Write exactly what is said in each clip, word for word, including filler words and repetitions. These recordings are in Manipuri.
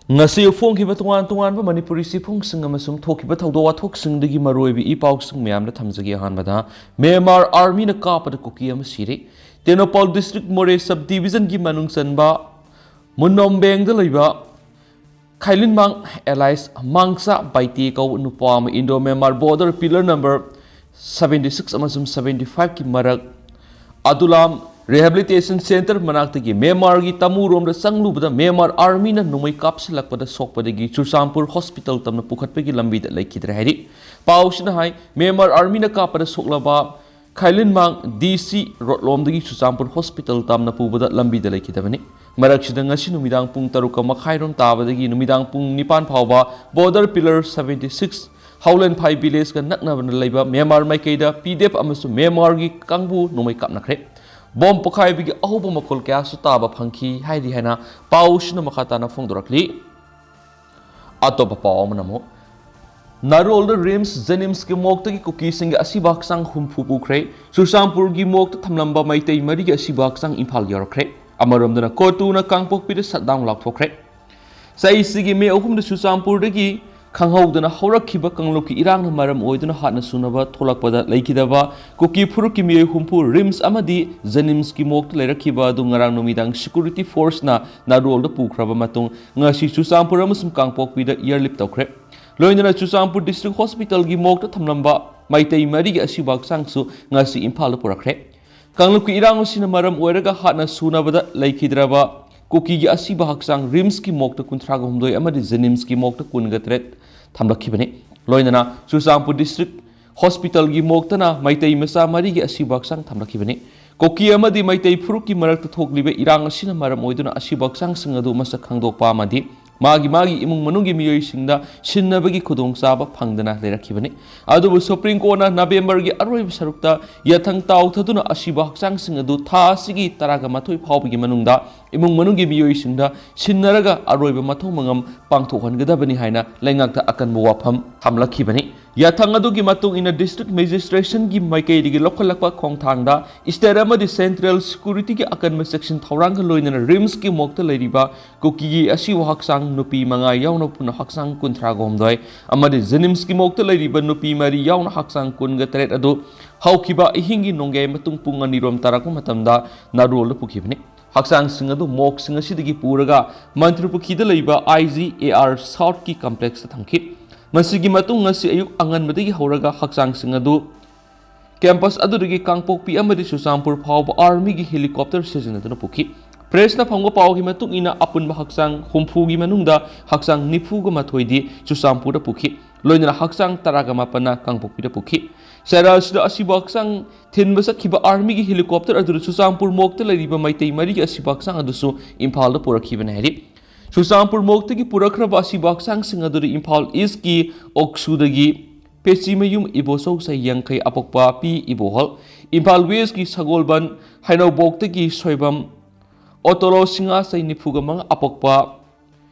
ꯉꯁꯤ ꯐꯣꯡꯈꯤꯕ ꯇꯣꯉꯥꯟ ꯇꯣꯉꯥꯟꯕ ꯃꯅꯤꯄꯨꯔꯤ ꯆꯦꯐꯣꯡꯁꯤꯡ ꯑꯃꯁꯨꯡ ꯊꯣꯛꯈꯤꯕ ꯊꯧꯗꯣꯛ ꯋꯥꯊꯣꯛꯁꯤꯡꯗꯒꯤ ꯃꯔꯨꯑꯣꯏꯕ ꯏ ꯄꯥꯎꯁꯤꯡ ꯃꯌꯥꯝꯗ ꯊꯝꯖꯒꯦ꯫ ꯑꯍꯥꯟꯕꯗ, ꯃ꯭ꯌꯥꯟꯃꯥꯔ ꯑꯥꯔꯃꯤꯅ ꯀꯥꯞꯄꯗ ꯀꯨꯀꯤ ꯑꯃ ꯁꯤꯔꯦ꯫ ꯇꯦꯡꯅꯧꯄꯜ ꯗꯤꯁꯇ꯭ꯔꯤꯛ ꯃꯣꯔꯦ ꯁꯕ ꯗꯤꯕꯤꯖꯟꯒꯤ ꯃꯅꯨꯡ ꯆꯟꯕ ꯃꯨꯅꯣꯝꯕꯦꯡꯗ ꯂꯩꯕ ꯈꯥꯏꯂꯤꯟꯃꯥꯡ ꯑꯦꯂꯥꯏꯁ ꯃꯥꯡꯆꯥ ꯕꯥꯏꯇꯦ ꯀꯧꯕ ꯅꯨꯄꯥ ꯑꯃ Indo Myanmar border pillar number seventy six ꯑꯃꯁꯨꯡ ꯁꯕꯦꯟꯇꯤ ꯐꯥꯏꯚꯀꯤ ꯃꯔꯛ ꯑꯗꯨꯂꯥꯝ ꯔꯤꯍꯦꯕꯤꯂꯤꯇꯦꯁꯟ ꯁꯦꯟꯇꯔ ꯃꯅꯥꯛꯇꯒꯤ ꯃ꯭ꯌꯥꯟꯃꯥꯔꯒꯤ ꯇꯃꯨꯔꯣꯝꯗ ꯆꯪꯂꯨꯕꯗ ꯃ꯭ꯌꯥꯟꯃꯥꯔ ꯑꯥꯔꯃꯤꯅ ꯅꯣꯡꯃꯩ ꯀꯥꯞꯁꯤꯜꯂꯛꯄꯗ ꯁꯣꯛꯄꯗꯒꯤ ꯆꯨꯔꯆꯥꯟꯄꯨꯔ ꯍꯣꯁꯄꯤꯇꯥꯜ ꯇꯝꯅ ꯄꯨꯈꯠꯄꯒꯤ ꯂꯝꯕꯤꯗ ꯂꯩꯈꯤꯗ꯭ꯔꯦ ꯍꯥꯏꯔꯤ꯫ ꯄꯥꯎꯁꯤꯅ ꯍꯥꯏ, ꯃ꯭ꯌꯥꯟꯃꯥꯔ ꯑꯥꯔꯃꯤꯅ ꯀꯥꯞꯄꯗ ꯁꯣꯛꯂꯕ ꯈꯥꯏꯂꯤꯟꯃꯥꯡ ꯗꯤ ꯁꯤ ꯔꯣꯗꯂꯣꯝꯗꯒꯤ ꯆꯨꯔꯆꯥꯟꯄꯨꯔ ꯍꯣꯁꯄꯤꯇꯥꯜ ꯇꯝꯅ ꯄꯨꯕꯗ ꯂꯝꯕꯤꯗ ꯂꯩꯈꯤꯗꯕꯅꯤ꯫ ꯃꯔꯛꯁꯤꯗ ꯉꯁꯤ ꯅꯨꯃꯤꯗꯥꯡ ꯄꯨꯡ ꯇꯔꯨꯛꯀ ꯃꯈꯥꯏꯔꯣꯝ ꯇꯥꯕꯗꯒꯤ ꯅꯨꯃꯤꯗꯥꯡ ꯄꯨꯡ ꯅꯤꯄꯥꯟ ꯐꯥꯎꯕ ꯕꯣꯔꯗꯔ ꯄꯤꯂꯔ ꯁꯕꯦꯟꯇꯤ ꯁꯤꯛꯁ ꯍꯥꯎꯂꯦꯟꯐꯥꯏ ꯚꯤꯂꯦꯖꯀ ꯅꯛꯅꯕꯅ ꯂꯩꯕ ꯃ꯭ꯌꯥꯟꯃꯥꯔ ꯃꯥꯏꯀꯩꯗ ꯄꯤ ꯗꯤ ꯑꯦꯐ ꯑꯃꯁꯨꯡ ꯃ꯭ꯌꯥꯟꯃꯥꯔꯒꯤ ꯀꯥꯡꯕꯨ ꯅꯣꯡꯃꯩ ꯀꯥꯞꯅꯈ꯭ꯔꯦ꯫ ꯕꯣꯝ ꯄꯣꯈꯥꯏꯕꯒꯤ ꯑꯍꯧꯕ ꯃꯈꯣꯜ ꯀꯌꯥꯁꯨ ꯇꯥꯕ ꯐꯪꯈꯤ ꯍꯥꯏꯔꯤ ꯍꯥꯏꯅ ꯄꯥꯎꯁꯤꯅ ꯃꯈꯥ ꯇꯥꯅ ꯐꯣꯡꯗꯣꯔꯛꯂꯤ꯫ ꯑꯇꯣꯞꯄ ꯄꯥꯎ ꯑꯃꯅ ꯑꯃꯨꯛ ꯅꯥꯔꯣꯜꯗ ꯔꯤꯝꯁ ꯖꯦꯅꯤꯝꯁꯀꯤ ꯃꯣꯛꯇꯒꯤ ꯀꯨꯀꯤꯁꯤꯡꯒꯤ ꯑꯁꯤꯕ ꯍꯛꯆꯥꯡ ꯍꯨꯝꯐꯨ ꯄꯨꯈ꯭ꯔꯦ꯫ ꯆꯨꯔꯆꯥꯟꯄꯨꯔꯒꯤ ꯃꯣꯛꯇ ꯊꯝꯂꯝꯕ ꯃꯩꯇꯩ ꯃꯔꯤꯒꯤ ꯑꯁꯤꯕ ꯍꯛꯆꯥꯡ ꯏꯝꯐꯥꯜ ꯌꯧꯔꯛꯈ꯭ꯔꯦ꯫ ꯑꯃꯔꯣꯝꯗꯅ ꯀꯣꯇꯨꯅ ꯀꯥꯡꯄꯣꯛꯄꯤꯗ ꯁꯠꯗꯥꯎꯟ ꯂꯥꯎꯊꯣꯛꯈ꯭ꯔꯦ꯫ ꯆꯍꯤꯁꯤꯒꯤ ꯃꯦ ꯑꯍꯨꯝꯗ ꯆꯨꯔꯆꯥꯟꯄꯨꯔꯗꯒꯤ ꯈꯪꯍꯧꯗꯅ ꯍꯧꯔꯛꯈꯤꯕ ꯀꯥꯡꯂꯨꯞꯀꯤ ꯏꯔꯥꯡꯅ ꯃꯔꯝ ꯑꯣꯏꯗꯨꯅ ꯍꯥꯠꯅ ꯁꯨꯅꯕ ꯊꯣꯛꯂꯛꯄꯗ ꯂꯩꯈꯤꯗꯕ ꯀꯨꯀꯤ ꯐꯨꯔꯨꯞꯀꯤ ꯃꯤꯑꯣꯏ ꯍꯨꯝꯐꯨ ꯔꯤꯝꯁ ꯑꯃꯗꯤ ꯖꯦꯅꯤꯝꯁꯀꯤ ꯃꯣꯛꯇ ꯂꯩꯔꯛꯈꯤꯕ ꯑꯗꯨ ꯉꯔꯥꯡ ꯅꯨꯃꯤꯗꯥꯡ ꯁꯦꯀ꯭ꯌꯨꯔꯤꯇꯤ ꯐꯣꯔꯁꯅ ꯅꯥꯔꯣꯜꯗ ꯄꯨꯈ꯭ꯔꯕ ꯃꯇꯨꯡ ꯉꯁꯤ ꯆꯨꯔꯆꯥꯟꯄꯨꯔ ꯑꯃꯁꯨꯡ ꯀꯥꯡꯄꯣꯛꯄꯤꯗ ꯏꯌꯔꯂꯤꯐ ꯇꯧꯈ꯭ꯔꯦ꯫ ꯂꯣꯏꯅꯅ ꯆꯨꯔꯆꯥꯟꯄꯨꯔ ꯗꯤꯁꯇ꯭ꯔꯤꯛ ꯍꯣꯁꯄꯤꯇꯥꯜꯒꯤ ꯃꯣꯛꯇ ꯊꯝꯂꯝꯕ ꯃꯩꯇꯩ ꯃꯔꯤꯒꯤ ꯑꯁꯤꯕ ꯍꯛꯆꯥꯡꯁꯨ ꯉꯁꯤ ꯏꯝꯐꯥꯜꯗ ꯄꯨꯔꯛꯈ꯭ꯔꯦ꯫ ꯀꯥꯡꯂꯨꯞꯀꯤ ꯏꯔꯥꯡ ꯑꯁꯤꯅ ꯃꯔꯝ ꯑꯣꯏꯔꯒ ꯍꯥꯠꯅ ꯁꯨꯅꯕꯗ ꯂꯩꯈꯤꯗ꯭ꯔꯕ ꯀꯨꯀꯤꯒꯤ ꯑꯁꯤꯕ ꯍꯛꯆꯥꯡ ꯔꯤꯝꯁꯀꯤ ꯃꯣꯛꯇ ꯀꯨꯟꯊ꯭ꯔꯥꯒ ꯍꯨꯝꯗꯣꯏ ꯑꯃꯗꯤ ꯖꯦꯅꯤꯝꯁꯀꯤ ꯃꯣꯛꯇ ꯀꯨꯟꯒ ꯇꯔꯦꯠ ꯊꯝꯂꯛꯈꯤꯕꯅꯤ꯫ ꯂꯣꯏꯅꯅ ꯆꯨꯔꯆꯥꯟꯄꯨꯔ ꯗꯤꯁꯇ꯭ꯔꯤꯛ ꯍꯣꯁꯄꯤꯇꯥꯜꯒꯤ ꯃꯣꯛꯇꯅ ꯃꯩꯇꯩ ꯃꯆꯥ ꯃꯔꯤꯒꯤ ꯑꯁꯤꯕ ꯍꯛꯆꯥꯡ ꯊꯝꯂꯛꯈꯤꯕꯅꯤ꯫ ꯀꯨꯀꯤ ꯑꯃꯗꯤ ꯃꯩꯇꯩ ꯐꯨꯔꯨꯞꯀꯤ ꯃꯔꯛꯇ ꯊꯣꯛꯂꯤꯕ ꯏꯔꯥꯡ ꯑꯁꯤꯅ ꯃꯔꯝ ꯑꯣꯏꯗꯨꯅ ꯑꯁꯤꯕ ꯍꯛꯆꯥꯡꯁꯤꯡ ꯑꯗꯨ ꯃꯁꯛ ꯈꯪꯗꯣꯛꯄ ꯑꯃꯗꯤ ꯃꯥꯒꯤ ꯃꯥꯒꯤ ꯏꯃꯨꯡ ꯃꯅꯨꯡꯒꯤ ꯃꯤꯑꯣꯏꯁꯤꯡꯗ ꯁꯤꯟꯅꯕꯒꯤ ꯈꯨꯗꯣꯡꯆꯥꯕ ꯐꯪꯗꯅ ꯂꯩꯔꯛꯈꯤꯕꯅꯤ꯫ ꯑꯗꯨꯕꯨ ꯁꯨꯄ꯭ꯔꯤꯝ ꯀꯣꯔꯠꯅ ꯅꯕꯦꯝꯕꯔꯒꯤ ꯑꯔꯣꯏꯕ ꯁꯔꯨꯛꯇ ꯌꯥꯊꯪ ꯇꯥꯎꯊꯗꯨꯅ ꯑꯁꯤꯕ ꯍꯛꯆꯥꯡꯁꯤꯡ ꯑꯗꯨ ꯊꯥ ꯑꯁꯤꯒꯤ ꯇꯔꯥꯒ ꯃꯥꯊꯣꯏ ꯐꯥꯎꯕꯒꯤ ꯃꯅꯨꯡꯗ ꯏꯃꯨꯡ ꯃꯅꯨꯡꯒꯤ ꯃꯤꯑꯣꯏꯁꯤꯡꯗ ꯁꯤꯟꯅꯔꯒ ꯑꯔꯣꯏꯕ ꯃꯊꯧ ꯃꯉꯝ ꯄꯥꯡꯊꯣꯛꯍꯟꯒꯗꯕꯅꯤ ꯍꯥꯏꯅ ꯂꯩꯉꯥꯛꯇ ꯑꯀꯟꯕ ꯋꯥꯐꯝ ꯊꯝꯂꯛꯈꯤꯕꯅꯤ꯫ ꯌꯥꯊꯪ ꯑꯗꯨꯒꯤ ꯃꯇꯨꯡ ꯏꯟꯅ district magistrationꯒꯤ ꯃꯥꯏꯀꯩꯗꯒꯤ ꯂꯧꯈꯠꯂꯛꯄ ꯈꯣꯡꯊꯥꯡꯗ state ꯑꯃꯗꯤ central securityꯒꯤ ꯑꯀꯟꯕ ꯆꯦꯛꯁꯤꯟ ꯊꯧꯔꯥꯡꯒ ꯂꯣꯏꯅꯅ RIMSꯀꯤ morgueꯗ ꯂꯩꯔꯤꯕ ꯀꯨꯀꯤꯒꯤ ꯑꯁꯤꯕ ꯍꯛꯆꯥꯡ ꯅꯨꯄꯤ ꯃꯉꯥ ꯌꯥꯎꯅ ꯄꯨꯟꯅ ꯍꯛꯆꯥꯡ ꯀꯨꯟꯊ꯭ꯔꯥꯒ ꯍꯨꯝꯗꯣꯏ ꯑꯃꯗꯤ JNIMSꯀꯤ morgueꯗ ꯂꯩꯔꯤꯕ ꯅꯨꯄꯤ ꯃꯔꯤ ꯌꯥꯎꯅ ꯍꯛꯆꯥꯡ ꯀꯨꯟꯒ ꯇꯔꯦꯠ ꯑꯗꯨ ꯍꯧꯈꯤꯕ ꯑꯍꯤꯡꯒꯤ ꯅꯣꯡꯌꯥꯏ ꯃꯇꯨꯡ ꯄꯨꯡ ꯑꯅꯤꯔꯣꯝ ꯇꯥꯔꯛꯄ ꯃꯇꯝꯗ ꯅꯥꯔꯣꯜꯗ ꯄꯨꯈꯤꯕꯅꯤ꯫ ꯍꯛꯆꯥꯡꯁꯤꯡ ꯑꯗꯨ morgueꯁꯤꯡ ꯑꯁꯤꯗꯒꯤ ꯄꯨꯔꯒ ꯃꯟꯇ꯭ꯔꯤꯄꯨꯈꯤꯗ ꯂꯩꯕ IGAR Southꯀꯤ complexꯇ ꯊꯝꯈꯤ꯫ ꯃꯁꯤꯒꯤ ꯃꯇꯨꯡ ꯉꯁꯤ ꯑꯌꯨꯛ ꯑꯉꯟꯕꯗꯒꯤ ꯍꯧꯔꯒ ꯍꯛꯆꯥꯡꯁꯤꯡ ꯑꯗꯨ campus ꯑꯗꯨꯗꯒꯤ ꯀꯥꯡꯄꯣꯛꯄꯤ ꯑꯃꯗꯤ ꯆꯨꯔꯆꯥꯟꯄꯨꯔ ꯐꯥꯎꯕ armyꯒꯤ helicopter ꯁꯤꯖꯤꯟꯅꯗꯨꯅ ꯄꯨꯈꯤ꯫ Pressꯅ ꯐꯪꯕ ꯄꯥꯎꯒꯤ ꯃꯇꯨꯡ ꯏꯟꯅ ꯑꯄꯨꯟꯕ ꯍꯛꯆꯥꯡ ꯍꯨꯝꯐꯨꯒꯤ ꯃꯅꯨꯡꯗ ꯍꯛꯆꯥꯡ ꯅꯤꯐꯨꯒ ꯃꯥꯊꯣꯏꯗꯤ ꯆꯨꯔꯆꯥꯟꯄꯨꯔꯗ ꯄꯨꯈꯤ꯫ ꯂꯣꯏꯅꯅ ꯍꯛꯆꯥꯡ ꯇꯔꯥꯒ ꯃꯥꯄꯟꯅ ꯀꯥꯡꯄꯣꯛꯄꯤꯗ ꯄꯨꯈꯤ꯫ ꯆꯩꯔꯥ ꯑꯁꯤꯗ ꯑꯁꯤꯕ ꯍꯛꯆꯥꯡ ꯊꯤꯟꯕ ꯆꯠꯈꯤꯕ armyꯒꯤ helicopter ꯑꯗꯨꯗ ꯆꯨꯔꯆꯥꯟꯄꯨꯔ morgueꯇ ꯂꯩꯔꯤꯕ ꯃꯩꯇꯩ ꯃꯔꯤꯒꯤ ꯑꯁꯤꯕ ꯍꯛꯆꯥꯡ ꯑꯗꯨꯁꯨ ꯏꯝꯐꯥꯜꯗ ꯄꯨꯔꯛꯈꯤꯕꯅꯤ ꯍꯥꯏꯔꯤ꯫ ꯆꯨꯔꯆꯥꯟꯄꯨꯔ morgueꯇꯒꯤ ꯄꯨꯔꯛꯈ꯭ꯔꯕ ꯑꯁꯤꯕ ꯍꯛꯆꯥꯡꯁꯤꯡ ꯑꯗꯨꯗ ꯏꯝꯐꯥꯜ Eastꯀꯤ ꯑꯣꯛꯁꯨꯗꯒꯤ ꯄꯦꯆꯤꯃꯌꯨꯝ ꯏꯕꯣꯆꯧ ꯆꯍꯤ ꯌꯥꯡꯈꯩ ꯑꯄꯣꯛꯄ ꯄꯤ ꯏꯕꯣꯍꯜ, ꯏꯝꯐꯥꯜ Westꯀꯤ ꯁꯒꯣꯜꯕꯟ ꯍꯩꯅꯧꯕꯣꯛꯇꯒꯤ ꯁꯣꯏꯕꯝ ꯑꯣꯇꯣꯂꯣ ꯁꯤꯡꯍ ꯆꯍꯤ ꯅꯤꯐꯨꯒ ꯃꯉꯥ ꯑꯄꯣꯛꯄ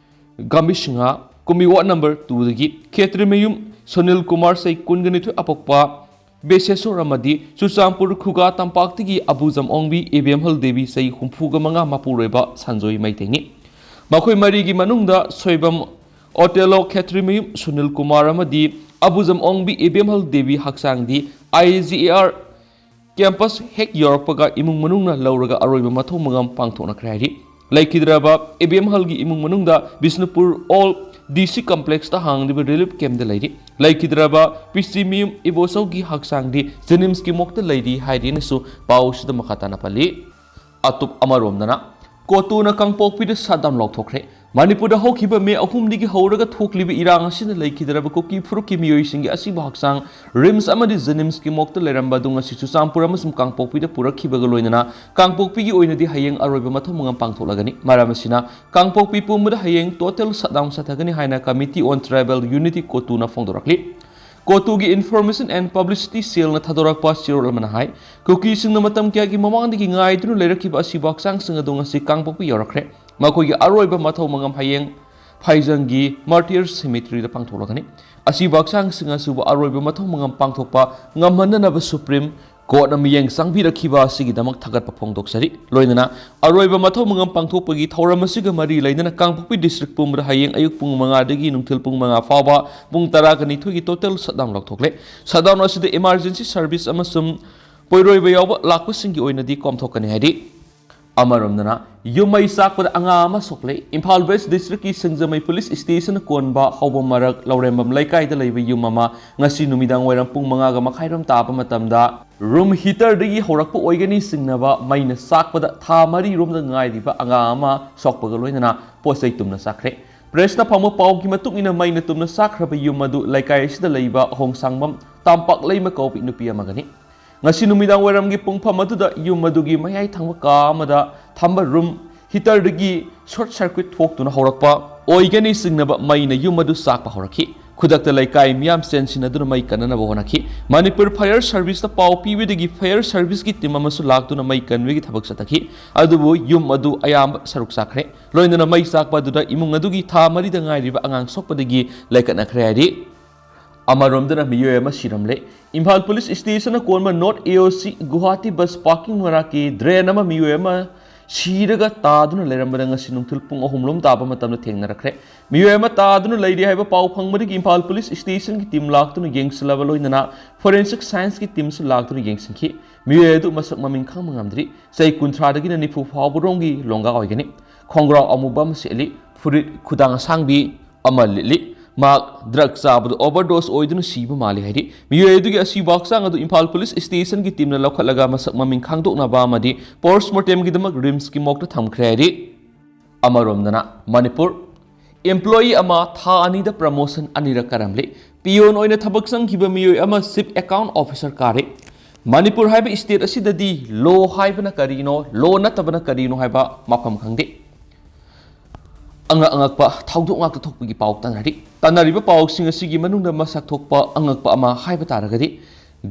ꯒꯝꯚꯤꯔ ꯁꯤꯡꯍ, ꯀꯨꯝꯕꯤ ward number twoꯗꯒꯤ ꯈꯦꯇ꯭ꯔꯤꯃꯌꯨꯝ ꯁꯨꯅꯤꯜ ꯀꯨꯃꯥꯔ ꯆꯍꯤ ꯀꯨꯟꯒ ꯅꯤꯊꯣꯏ ꯑꯄꯣꯛꯄ ꯕꯦꯁꯦꯁꯣꯔ ꯑꯃꯗꯤ ꯆꯨꯔꯆꯥꯟꯄꯨꯔ ꯈꯨꯒꯥ ꯇꯝꯄꯥꯛꯇꯒꯤ ꯑꯕꯨꯖꯝ ꯑꯣꯡꯕꯤ ꯏꯕꯦꯝꯍꯜ ꯗꯦꯕꯤ ꯆꯍꯤ ꯍꯨꯝꯐꯨꯒ ꯃꯉꯥ ꯃꯄꯨꯔꯣꯏꯕ ꯁꯟꯖꯣꯏ ꯃꯩꯇꯩꯅꯤ꯫ ꯃꯈꯣꯏ ꯃꯔꯤꯒꯤ ꯃꯅꯨꯡꯗ ꯁꯣꯏꯕꯝ ꯑꯣꯇꯦꯂꯣ ꯈꯦꯇ꯭ꯔꯤꯃꯌꯨꯝ ꯁꯨꯅꯤꯜ ꯀꯨꯃꯥꯔ ꯑꯃꯗꯤ ꯑꯕꯨꯖꯝ ꯑꯣꯡꯕꯤ ꯏꯕꯦꯝꯍꯜ ꯗꯦꯕꯤ ꯍꯛꯆꯥꯡꯗꯤ IGAR campus ꯍꯦꯛ ꯌꯧꯔꯛꯄꯒ ꯏꯃꯨꯡ ꯃꯅꯨꯡꯅ ꯂꯧꯔꯒ ꯑꯔꯣꯏꯕ ꯃꯊꯧ ꯃꯉꯝ ꯄꯥꯡꯊꯣꯛꯅꯈ꯭ꯔꯦ ꯍꯥꯏꯔꯤ꯫ ꯂꯩꯈꯤꯗ꯭ꯔꯕ ꯏꯕꯦꯝꯍꯜꯒꯤ ꯏꯃꯨꯡ ꯃꯅꯨꯡꯗ ꯕꯤꯁꯅꯨꯄꯨꯔ Old DC complexꯇ ꯍꯥꯡꯂꯤꯕ relief campꯇ ꯂꯩꯔꯤ꯫ ꯂꯩꯈꯤꯗ꯭ꯔꯕ ꯄꯤꯆꯤꯃꯤꯌꯨꯝ ꯏꯕꯣꯆꯧꯒꯤ ꯍꯛꯆꯥꯡꯗꯤ JNIMSꯀꯤ morgueꯇ ꯂꯩꯔꯤ ꯍꯥꯏꯔꯤ ꯍꯥꯏꯅꯁꯨ ꯄꯥꯎꯁꯤꯗ ꯃꯈꯥ ꯇꯥꯅ ꯄꯜꯂꯤ꯫ ꯑꯇꯣꯞ ꯑꯃꯔꯣꯝꯗꯅ, ꯀꯣꯇꯨꯅ ꯀꯥꯡꯄꯣꯛꯄꯤꯗ shutdown ꯂꯥꯎꯊꯣꯛꯈ꯭ꯔꯦ꯫ ꯃꯅꯤꯄꯨꯔꯗ ꯍꯧꯈꯤꯕ May ꯑꯍꯨꯝꯗꯒꯤ ꯍꯧꯔꯒ ꯊꯣꯛꯂꯤꯕ ꯏꯔꯥꯡ ꯑꯁꯤꯅ ꯂꯩꯈꯤꯗ꯭ꯔꯕ ꯀꯨꯀꯤ ꯐꯨꯔꯨꯞꯀꯤ ꯃꯤꯑꯣꯏꯁꯤꯡꯒꯤ ꯑꯁꯤꯕ ꯍꯛꯆꯥꯡ RIMS ꯑꯃꯗꯤ JNIMSꯀꯤ morgueꯇ ꯂꯩꯔꯝꯕ ꯑꯗꯨ ꯉꯁꯤ ꯆꯨꯔꯆꯥꯟꯄꯨꯔ ꯑꯃꯁꯨꯡ ꯀꯥꯡꯄꯣꯛꯄꯤꯗ ꯄꯨꯔꯛꯈꯤꯕꯒ ꯂꯣꯏꯅꯅ ꯀꯥꯡꯄꯣꯛꯄꯤꯒꯤ ꯑꯣꯏꯅꯗꯤ ꯍꯌꯦꯡ ꯑꯔꯣꯏꯕ ꯃꯊꯧ ꯃꯉꯝ ꯄꯥꯡꯊꯣꯛꯂꯒꯅꯤ꯫ ꯃꯔꯝ ꯑꯁꯤꯅ, ꯀꯥꯡꯄꯣꯛꯄꯤ ꯄꯨꯝꯕꯗ ꯍꯌꯦꯡ total shutdown ꯆꯠꯊꯒꯅꯤ ꯍꯥꯏꯅ Committee on Tribal Unity ꯀꯣꯇꯨꯅ ꯐꯣꯡꯗꯣꯔꯛꯂꯤ꯫ ꯀꯣꯇꯨꯒꯤ Information and Publicity Cellꯅ ꯊꯥꯗꯣꯔꯛꯄ ꯆꯦꯔꯣꯜ ꯑꯃꯅ ꯍꯥꯏ, ꯀꯨꯀꯤꯁꯤꯡꯅ ꯃꯇꯝ ꯀꯌꯥꯒꯤ ꯃꯃꯥꯡꯗꯒꯤ ꯉꯥꯏꯗꯨꯅ ꯂꯩꯔꯛꯈꯤꯕ ꯑꯁꯤꯕ ꯍꯛꯆꯥꯡꯁꯤꯡ ꯑꯗꯨ ꯉꯁꯤ ꯀꯥꯡꯄꯣꯛꯄꯤ ꯌꯧꯔꯛꯈ꯭ꯔꯦ꯫ ꯃꯈꯣꯏꯒꯤ ꯑꯔꯣꯏꯕ ꯃꯊꯧ ꯃꯉꯝ ꯍꯌꯦꯡ ꯐꯥꯏꯖꯪꯒꯤ ꯃꯥꯔꯇꯤꯌꯔ ꯁꯤꯃꯤꯇ꯭ꯔꯤꯗ ꯄꯥꯡꯊꯣꯛꯂꯒꯅꯤ꯫ ꯑꯁꯤꯕ ꯍꯛꯆꯥꯡꯁꯤꯡ ꯑꯁꯤꯕꯨ ꯑꯔꯣꯏꯕ ꯃꯊꯧ ꯃꯉꯝ ꯄꯥꯡꯊꯣꯛꯄ ꯉꯝꯍꯟꯅꯅꯕ ꯁꯨꯄ꯭ꯔꯤꯝ ꯀꯣꯔꯠꯅ ꯃꯤꯠꯌꯦꯡ ꯆꯪꯕꯤꯔꯛꯈꯤꯕ ꯑꯁꯤꯒꯤꯗꯃꯛ ꯊꯥꯒꯠꯄ ꯐꯣꯡꯗꯣꯛꯆꯔꯤ꯫ ꯂꯣꯏꯅꯅ ꯑꯔꯣꯏꯕ ꯃꯊꯧ ꯃꯉꯝ ꯄꯥꯡꯊꯣꯛꯄꯒꯤ ꯊꯧꯔꯝ ꯑꯁꯤꯒ ꯃꯔꯤ ꯂꯩꯅꯅ ꯀꯥꯡꯄꯣꯛꯄꯤ ꯗꯤꯁꯇ꯭ꯔꯤꯛ ꯄꯨꯝꯕꯗ ꯍꯌꯦꯡ ꯑꯌꯨꯛ ꯄꯨꯡ ꯃꯉꯥꯗꯒꯤ ꯅꯨꯡꯊꯤꯜ ꯄꯨꯡ ꯃꯉꯥ ꯐꯥꯎꯕ ꯄꯨꯡ ꯇꯔꯥꯒ ꯅꯤꯊꯣꯏꯒꯤ ꯇꯣꯇꯦꯜ ꯁꯠꯗꯥꯎꯟ ꯂꯥꯎꯊꯣꯛꯂꯦ꯫ ꯁꯠꯗꯥꯎꯟ ꯑꯁꯤꯗ ꯏꯃꯥꯔꯖꯦꯟꯁꯤ ꯁꯔꯚꯤꯁ ꯑꯃꯁꯨꯡ ꯄꯣꯏꯔꯣꯏꯕ ꯌꯥꯎꯕ ꯂꯥꯛꯄꯁꯤꯡꯒꯤ ꯑꯣꯏꯅꯗꯤ ꯀꯣꯝꯊꯣꯛꯀꯅꯤ ꯍꯥꯏꯔꯤ꯫ ꯑꯃꯔꯣꯝꯗꯅ ꯌꯨꯝ ꯃꯩ ꯆꯥꯛꯄꯗ ꯑꯉꯥꯡ ꯑꯃ ꯁꯣꯛꯂꯦ꯫ ꯏꯝꯐꯥꯜ ꯋꯦꯁ ꯗꯤꯁꯇ꯭ꯔꯤꯛꯀꯤ ꯁꯤꯡꯖꯃꯩ ꯄꯨꯂꯤꯁ ꯁ꯭ꯇꯦꯁꯟ ꯀꯣꯟꯕ ꯍꯧꯕ ꯃꯔꯛ ꯂꯧꯔꯦꯝꯕꯝ ꯂꯩꯀꯥꯏꯗ ꯂꯩꯕ ꯌꯨꯝ ꯑꯃ ꯉꯁꯤ ꯅꯨꯃꯤꯗꯥꯡ ꯋꯥꯏꯔꯝ ꯄꯨꯡ ꯃꯉꯥꯒ ꯃꯈꯥꯏꯔꯣꯝ ꯇꯥꯕ ꯃꯇꯝꯗ ꯔꯨꯝ ꯍꯤꯇꯔꯗꯒꯤ ꯍꯧꯔꯛꯄ ꯑꯣꯏꯒꯅꯤ ꯆꯤꯡꯅꯕ ꯃꯩꯅ ꯆꯥꯛꯄꯗ ꯊꯥ ꯃꯔꯤꯔꯣꯝꯗ ꯉꯥꯏꯔꯤꯕ ꯑꯉꯥꯡ ꯑꯃ ꯁꯣꯛꯄꯒ ꯂꯣꯏꯅꯅ ꯄꯣꯠ ꯆꯩ ꯇꯨꯝꯅ ꯆꯥꯛꯈ꯭ꯔꯦ꯫ ꯄ꯭ꯔꯦꯁꯅ ꯐꯪꯕ ꯄꯥꯎꯒꯤ ꯃꯇꯨꯡ ꯏꯟꯅ ꯃꯩꯅ ꯇꯨꯝꯅ ꯆꯥꯛꯈ꯭ꯔꯕ ꯌꯨꯝ ꯑꯗꯨ ꯂꯩꯀꯥꯏ ꯑꯁꯤꯗ ꯂꯩꯕ ꯑꯍꯣꯡꯁꯥꯡꯕꯝ ꯇꯥꯝꯄꯥꯛꯂꯩꯃ ꯀꯧꯕꯤ ꯅꯨꯄꯤ ꯑꯃꯒꯅꯤ꯫ ꯉꯁꯤ ꯅꯨꯃꯤꯗꯥꯡ ꯋꯥꯏꯔꯝꯒꯤ ꯄꯨꯡꯐꯝ ꯑꯗꯨꯗ ꯌꯨꯝ ꯑꯗꯨꯒꯤ ꯃꯌꯥꯏ ꯊꯪꯕ ꯀꯥ ꯑꯃꯗ ꯊꯝꯕ ꯔꯨꯝ ꯍꯤꯇꯔꯗꯒꯤ ꯁꯣꯔꯠ ꯁꯔꯀ꯭ꯌꯨꯠ ꯊꯣꯛꯇꯨꯅ ꯍꯧꯔꯛꯄ ꯑꯣꯏꯒꯅꯤ ꯆꯤꯡꯅꯕ ꯃꯩꯅ ꯌꯨꯝ ꯑꯗꯨ ꯆꯥꯛꯄ ꯍꯧꯔꯛꯈꯤ꯫ ꯈꯨꯗꯛꯇ ꯂꯩꯀꯥꯏ ꯃꯤꯌꯥꯝ ꯆꯦꯟꯁꯤꯟꯅꯗꯨꯅ ꯃꯩ ꯀꯟꯅꯅꯕ ꯍꯣꯠꯅꯈꯤ꯫ ꯃꯅꯤꯄꯨꯔ ꯐꯥꯌꯔ ꯁꯔꯚꯤꯁꯇ ꯄꯥꯎ ꯄꯤꯕꯗꯒꯤ ꯐꯥꯌꯔ ꯁꯔꯚꯤꯁꯀꯤ ꯇꯤꯝ ꯑꯃꯁꯨ ꯂꯥꯛꯇꯨꯅ ꯃꯩ ꯀꯟꯕꯒꯤ ꯊꯕꯛ ꯆꯠꯊꯈꯤ꯫ ꯑꯗꯨꯕꯨ ꯌꯨꯝ ꯑꯗꯨ ꯑꯌꯥꯝꯕ ꯁꯔꯨꯛ ꯆꯥꯛꯈ꯭ꯔꯦ꯫ ꯂꯣꯏꯅꯅ ꯃꯩ ꯆꯥꯛꯄ ꯑꯗꯨꯗ ꯏꯃꯨꯡ ꯑꯗꯨꯒꯤ ꯊꯥ ꯃꯔꯤꯗ ꯉꯥꯏꯔꯤꯕ ꯑꯉꯥꯡ ꯁꯣꯛꯄꯗꯒꯤ ꯂꯩꯀꯠꯅꯈ꯭ꯔꯦ ꯍꯥꯏꯔꯤ꯫ ꯑꯃꯔꯣꯝꯗꯅ ꯃꯤꯑꯣꯏ ꯑꯃ ꯁꯤꯔꯝꯂꯦ꯫ ꯏꯝꯐꯥꯜ ꯄꯨꯂꯤꯁ ꯁ꯭ꯇꯦꯁꯟꯅ ꯀꯣꯟꯕ ꯅꯣꯔꯠ ꯑꯦ ꯑꯣ ꯁꯤ ꯒꯨꯋꯥꯍꯥꯇꯤ ꯕꯁ ꯄꯥꯔꯀꯤꯡ ꯃꯅꯥꯛꯀꯤ ꯗ꯭ꯔꯦꯟ ꯑꯃ ꯃꯤꯑꯣꯏ ꯑꯃ ꯁꯤꯔꯒ ꯇꯥꯗꯨꯅ ꯂꯩꯔꯝꯕꯗ ꯉꯁꯤ ꯅꯨꯡꯊꯤꯜ ꯄꯨꯡ ꯑꯍꯨꯝ ꯂꯣꯝ ꯇꯥꯕ ꯃꯇꯝꯗ ꯊꯦꯡꯅꯔꯛꯈ꯭ꯔꯦ꯫ ꯃꯤꯑꯣꯏ ꯑꯃ ꯇꯥꯗꯨꯅ ꯂꯩꯔꯤ ꯍꯥꯏꯕ ꯄꯥꯎ ꯐꯪꯕꯗꯒꯤ ꯏꯝꯐꯥꯜ ꯄꯨꯂꯤꯁ ꯁ꯭ꯇꯦꯁꯟꯒꯤ ꯇꯤꯝ ꯂꯥꯛꯇꯨꯅ ꯌꯦꯡꯁꯤꯜꯂꯕ ꯂꯣꯏꯅꯅ ꯐꯣꯔꯦꯟꯁꯤꯛ ꯁꯥꯏꯟꯁꯀꯤ ꯇꯤꯝꯁꯨ ꯂꯥꯛꯇꯨꯅ ꯌꯦꯡꯁꯤꯟꯈꯤ꯫ ꯃꯤꯑꯣꯏ ꯑꯗꯨ ꯃꯁꯛ ꯃꯃꯤꯡ ꯈꯪꯕ ꯉꯝꯗ꯭ꯔꯤ꯫ ꯆꯍꯤ ꯀꯨꯟꯊ꯭ꯔꯥꯗꯒꯤꯅ ꯅꯤꯐꯨ ꯐꯥꯎꯕꯔꯣꯝꯒꯤ ꯂꯣꯡꯒꯥ ꯑꯣꯏꯒꯅꯤ꯫ ꯈꯣꯡꯒ꯭ꯔꯥꯎ ꯑꯃꯨꯕ ꯑꯃ ꯁꯦꯠꯂꯤ, ꯐꯨꯔꯤꯠ ꯈꯨꯗꯥꯡ ꯑꯁꯥꯡꯕꯤ ꯑꯃ ꯂꯤꯠꯂꯤ꯫ ꯃꯍꯥꯛ ꯗ꯭ꯔꯒ ꯆꯥꯕꯗ ꯑꯣꯚꯔꯗꯣꯁ ꯑꯣꯏꯗꯨꯅ ꯁꯤꯕ ꯃꯥꯜꯂꯤ ꯍꯥꯏꯔꯤ꯫ ꯃꯤꯑꯣꯏ ꯑꯗꯨꯒꯤ ꯑꯁꯤꯕ ꯍꯛꯆꯥꯡ ꯑꯗꯨ ꯏꯝꯐꯥꯜ ꯄꯨꯂꯤꯁ ꯁ꯭ꯇꯦꯁꯟꯒꯤ ꯇꯤꯝꯅ ꯂꯧꯈꯠꯂꯒ ꯃꯁꯛ ꯃꯃꯤꯡ ꯈꯪꯗꯣꯛꯅꯕ ꯑꯃꯗꯤ ꯄꯣꯁꯠꯃꯣꯔꯇꯦꯝꯒꯤꯗꯃꯛ ꯔꯤꯝꯁꯀꯤ ꯃꯣꯔꯒꯇ ꯊꯝꯈ꯭ꯔꯦ ꯍꯥꯏꯔꯤ꯫ ꯑꯃꯔꯣꯝꯗꯅ ꯃꯅꯤꯄꯨꯔ ꯏꯝꯄ꯭ꯂꯣꯌꯤ ꯑꯃ ꯊꯥ ꯑꯅꯤꯗ ꯄ꯭ꯔꯃꯣꯁꯟ ꯑꯅꯤꯔꯛ ꯀꯥꯔꯝꯂꯤ꯫ ꯄꯤꯌꯣꯟ ꯑꯣꯏꯅ ꯊꯕꯛ ꯆꯪꯈꯤꯕ ꯃꯤꯑꯣꯏ ꯑꯃ ꯆꯤꯐ ꯑꯦꯀꯥꯎꯟ ꯑꯣꯐꯤꯁꯔ ꯀꯥꯔꯦ꯫ ꯃꯅꯤꯄꯨꯔ ꯍꯥꯏꯕ ꯁ꯭ꯇꯦꯠ ꯑꯁꯤꯗꯗꯤ ꯂꯣ ꯍꯥꯏꯕꯅ ꯀꯔꯤꯅꯣ, ꯂꯣ ꯅꯠꯇꯕꯅ ꯀꯔꯤꯅꯣ ꯍꯥꯏꯕ ꯃꯐꯝ ꯈꯪꯗꯦ꯫ ꯑꯉꯛ ꯑꯉꯛꯄ ꯊꯧꯗꯣꯛ ꯉꯥꯛꯇ ꯊꯣꯛꯄꯒꯤ ꯄꯥꯎ ꯇꯥꯟꯅꯔꯤ꯫ ꯇꯥꯟꯅꯔꯤꯕ ꯄꯥꯎꯁꯤꯡ ꯑꯁꯤꯒꯤ ꯃꯅꯨꯡꯗ ꯃꯁꯛ ꯊꯣꯛꯄ ꯑꯉꯛꯄ ꯑꯃ ꯍꯥꯏꯕ ꯇꯥꯔꯒꯗꯤ,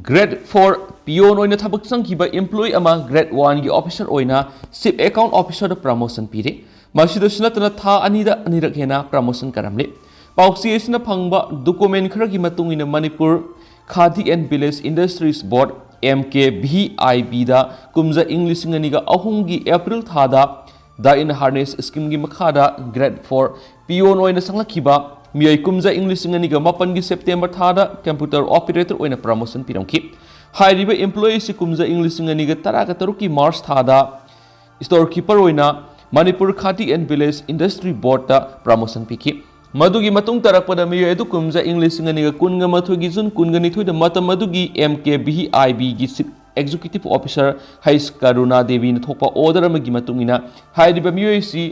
ꯒ꯭ꯔꯦꯗ ꯐꯣꯔ ꯄꯤꯌꯣꯟ ꯑꯣꯏꯅ ꯊꯕꯛ ꯆꯪꯈꯤꯕ ꯏꯝꯄ꯭ꯂꯣꯌꯤ ꯑꯃ ꯒ꯭ꯔꯦꯗ ꯋꯥꯟꯒꯤ ꯑꯣꯐꯤꯁꯔ ꯑꯣꯏꯅ ꯆꯤꯐ ꯑꯦꯀꯥꯎꯟ ꯑꯣꯐꯤꯁꯔꯗ ꯄ꯭ꯔꯃꯣꯁꯟ ꯄꯤꯔꯦ꯫ ꯃꯁꯤꯗꯁꯨ ꯅꯠꯇꯅ ꯊꯥ ꯑꯅꯤꯗ ꯑꯅꯤꯔꯛ ꯍꯦꯟꯅ promotion ꯀꯥꯔꯝꯂꯤ꯫ ꯄꯥꯎꯆꯦ ꯑꯁꯤꯅ ꯐꯪꯕ document ꯈꯔꯒꯤ ꯃꯇꯨꯡ ꯏꯟꯅ Manipur Khadi and Village Industries Board, M K V I B, ꯗ ꯀꯨꯝꯖꯥ ꯏꯪ ꯂꯤꯁꯤꯡ ꯑꯅꯤꯒ ꯑꯍꯨꯝꯒꯤ April ꯊꯥꯗ Die in Harness scheme ꯒꯤ ꯃꯈꯥꯗ grade four peon ꯑꯣꯏꯅ ꯆꯪꯂꯛꯈꯤꯕ ꯃꯤꯑꯣꯏ ꯀꯨꯝꯖꯥ ꯏꯪ ꯂꯤꯁꯤꯡ ꯑꯅꯤꯒ ꯃꯥꯄꯟꯒꯤ September ꯊꯥꯗ computer operator ꯑꯣꯏꯅ promotion ꯄꯤꯔꯝꯈꯤ꯫ ꯍꯥꯏꯔꯤꯕ employee ꯑꯁꯤ ꯀꯨꯝꯖꯥ ꯏꯪ ꯂꯤꯁꯤꯡ ꯑꯅꯤꯒ ꯇꯔꯥꯒ ꯇꯔꯨꯛꯀꯤ March ꯊꯥꯗ store keeper ꯑꯣꯏꯅ Manipur Khadi and Village Industry Board ꯇ promotion ꯄꯤꯈꯤ꯫ ꯃꯗꯨꯒꯤ ꯃꯇꯨꯡ ꯇꯥꯔꯛꯄꯗ ꯃꯤꯑꯣꯏ ꯑꯗꯨ ꯀꯨꯝꯖꯥ ꯏꯪ ꯂꯤꯁꯤꯡ ꯑꯅꯤꯒ ꯀꯨꯟꯒ ꯃꯥꯊꯣꯏꯒꯤ June ꯀꯨꯟꯒ ꯅꯤꯊꯣꯏꯗ ꯃꯇꯝ ꯑꯗꯨꯒꯤ M K V I B ꯒꯤ Chief Executive Officer H Karuna Devi ꯅ ꯊꯣꯛꯄ order ꯑꯃꯒꯤ ꯃꯇꯨꯡ ꯏꯟꯅ ꯍꯥꯏꯔꯤꯕ ꯃꯤꯑꯣꯏ ꯑꯁꯤ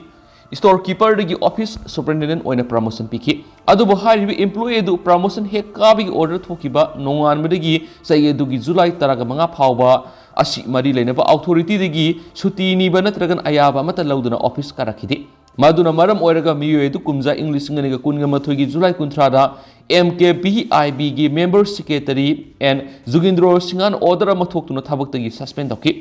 store keeper ꯗꯒꯤ office superintendent ꯑꯣꯏꯅ promotion ꯄꯤꯈꯤ꯫ ꯑꯗꯨꯕꯨ ꯍꯥꯏꯔꯤꯕ employee ꯑꯗꯨ promotion ꯍꯦꯛ ꯀꯥꯕꯒꯤ order ꯊꯣꯛꯈꯤꯕ ꯅꯣꯡꯉꯥꯟꯕꯗꯒꯤ ꯆꯍꯤ ꯑꯗꯨꯒꯤ July ꯇꯔꯥꯒ ꯃꯉꯥ ꯐꯥꯎꯕ ꯑꯁꯤ ꯃꯔꯤ ꯂꯩꯅꯕ authority ꯗꯒꯤ ꯁꯨꯇꯤ ꯅꯤꯕ ꯅꯠꯇ꯭ꯔꯒꯅ ꯑꯌꯥꯕ ꯑꯃꯠꯇ ꯂꯧꯗꯅ office ꯀꯥꯔꯛꯈꯤꯗꯦ꯫ ꯃꯗꯨꯅ ꯃꯔꯝ ꯑꯣꯏꯔꯒ ꯃꯤꯑꯣꯏ ꯑꯗꯨ ꯀꯨꯝꯖꯥ ꯏꯪ ꯂꯤꯁꯤꯡ ꯑꯅꯤꯒ ꯀꯨꯟꯒ ꯃꯥꯊꯣꯏꯒꯤ July ꯀꯨꯟꯊ꯭ꯔꯥꯗ M K V I B ꯒꯤ member secretary N ꯖꯨꯒꯤꯟꯗ꯭ꯔꯣ ꯁꯤꯡꯍꯅ order ꯑꯃ ꯊꯣꯛꯇꯨꯅ ꯊꯕꯛꯇꯒꯤ suspend ꯇꯧꯈꯤ꯫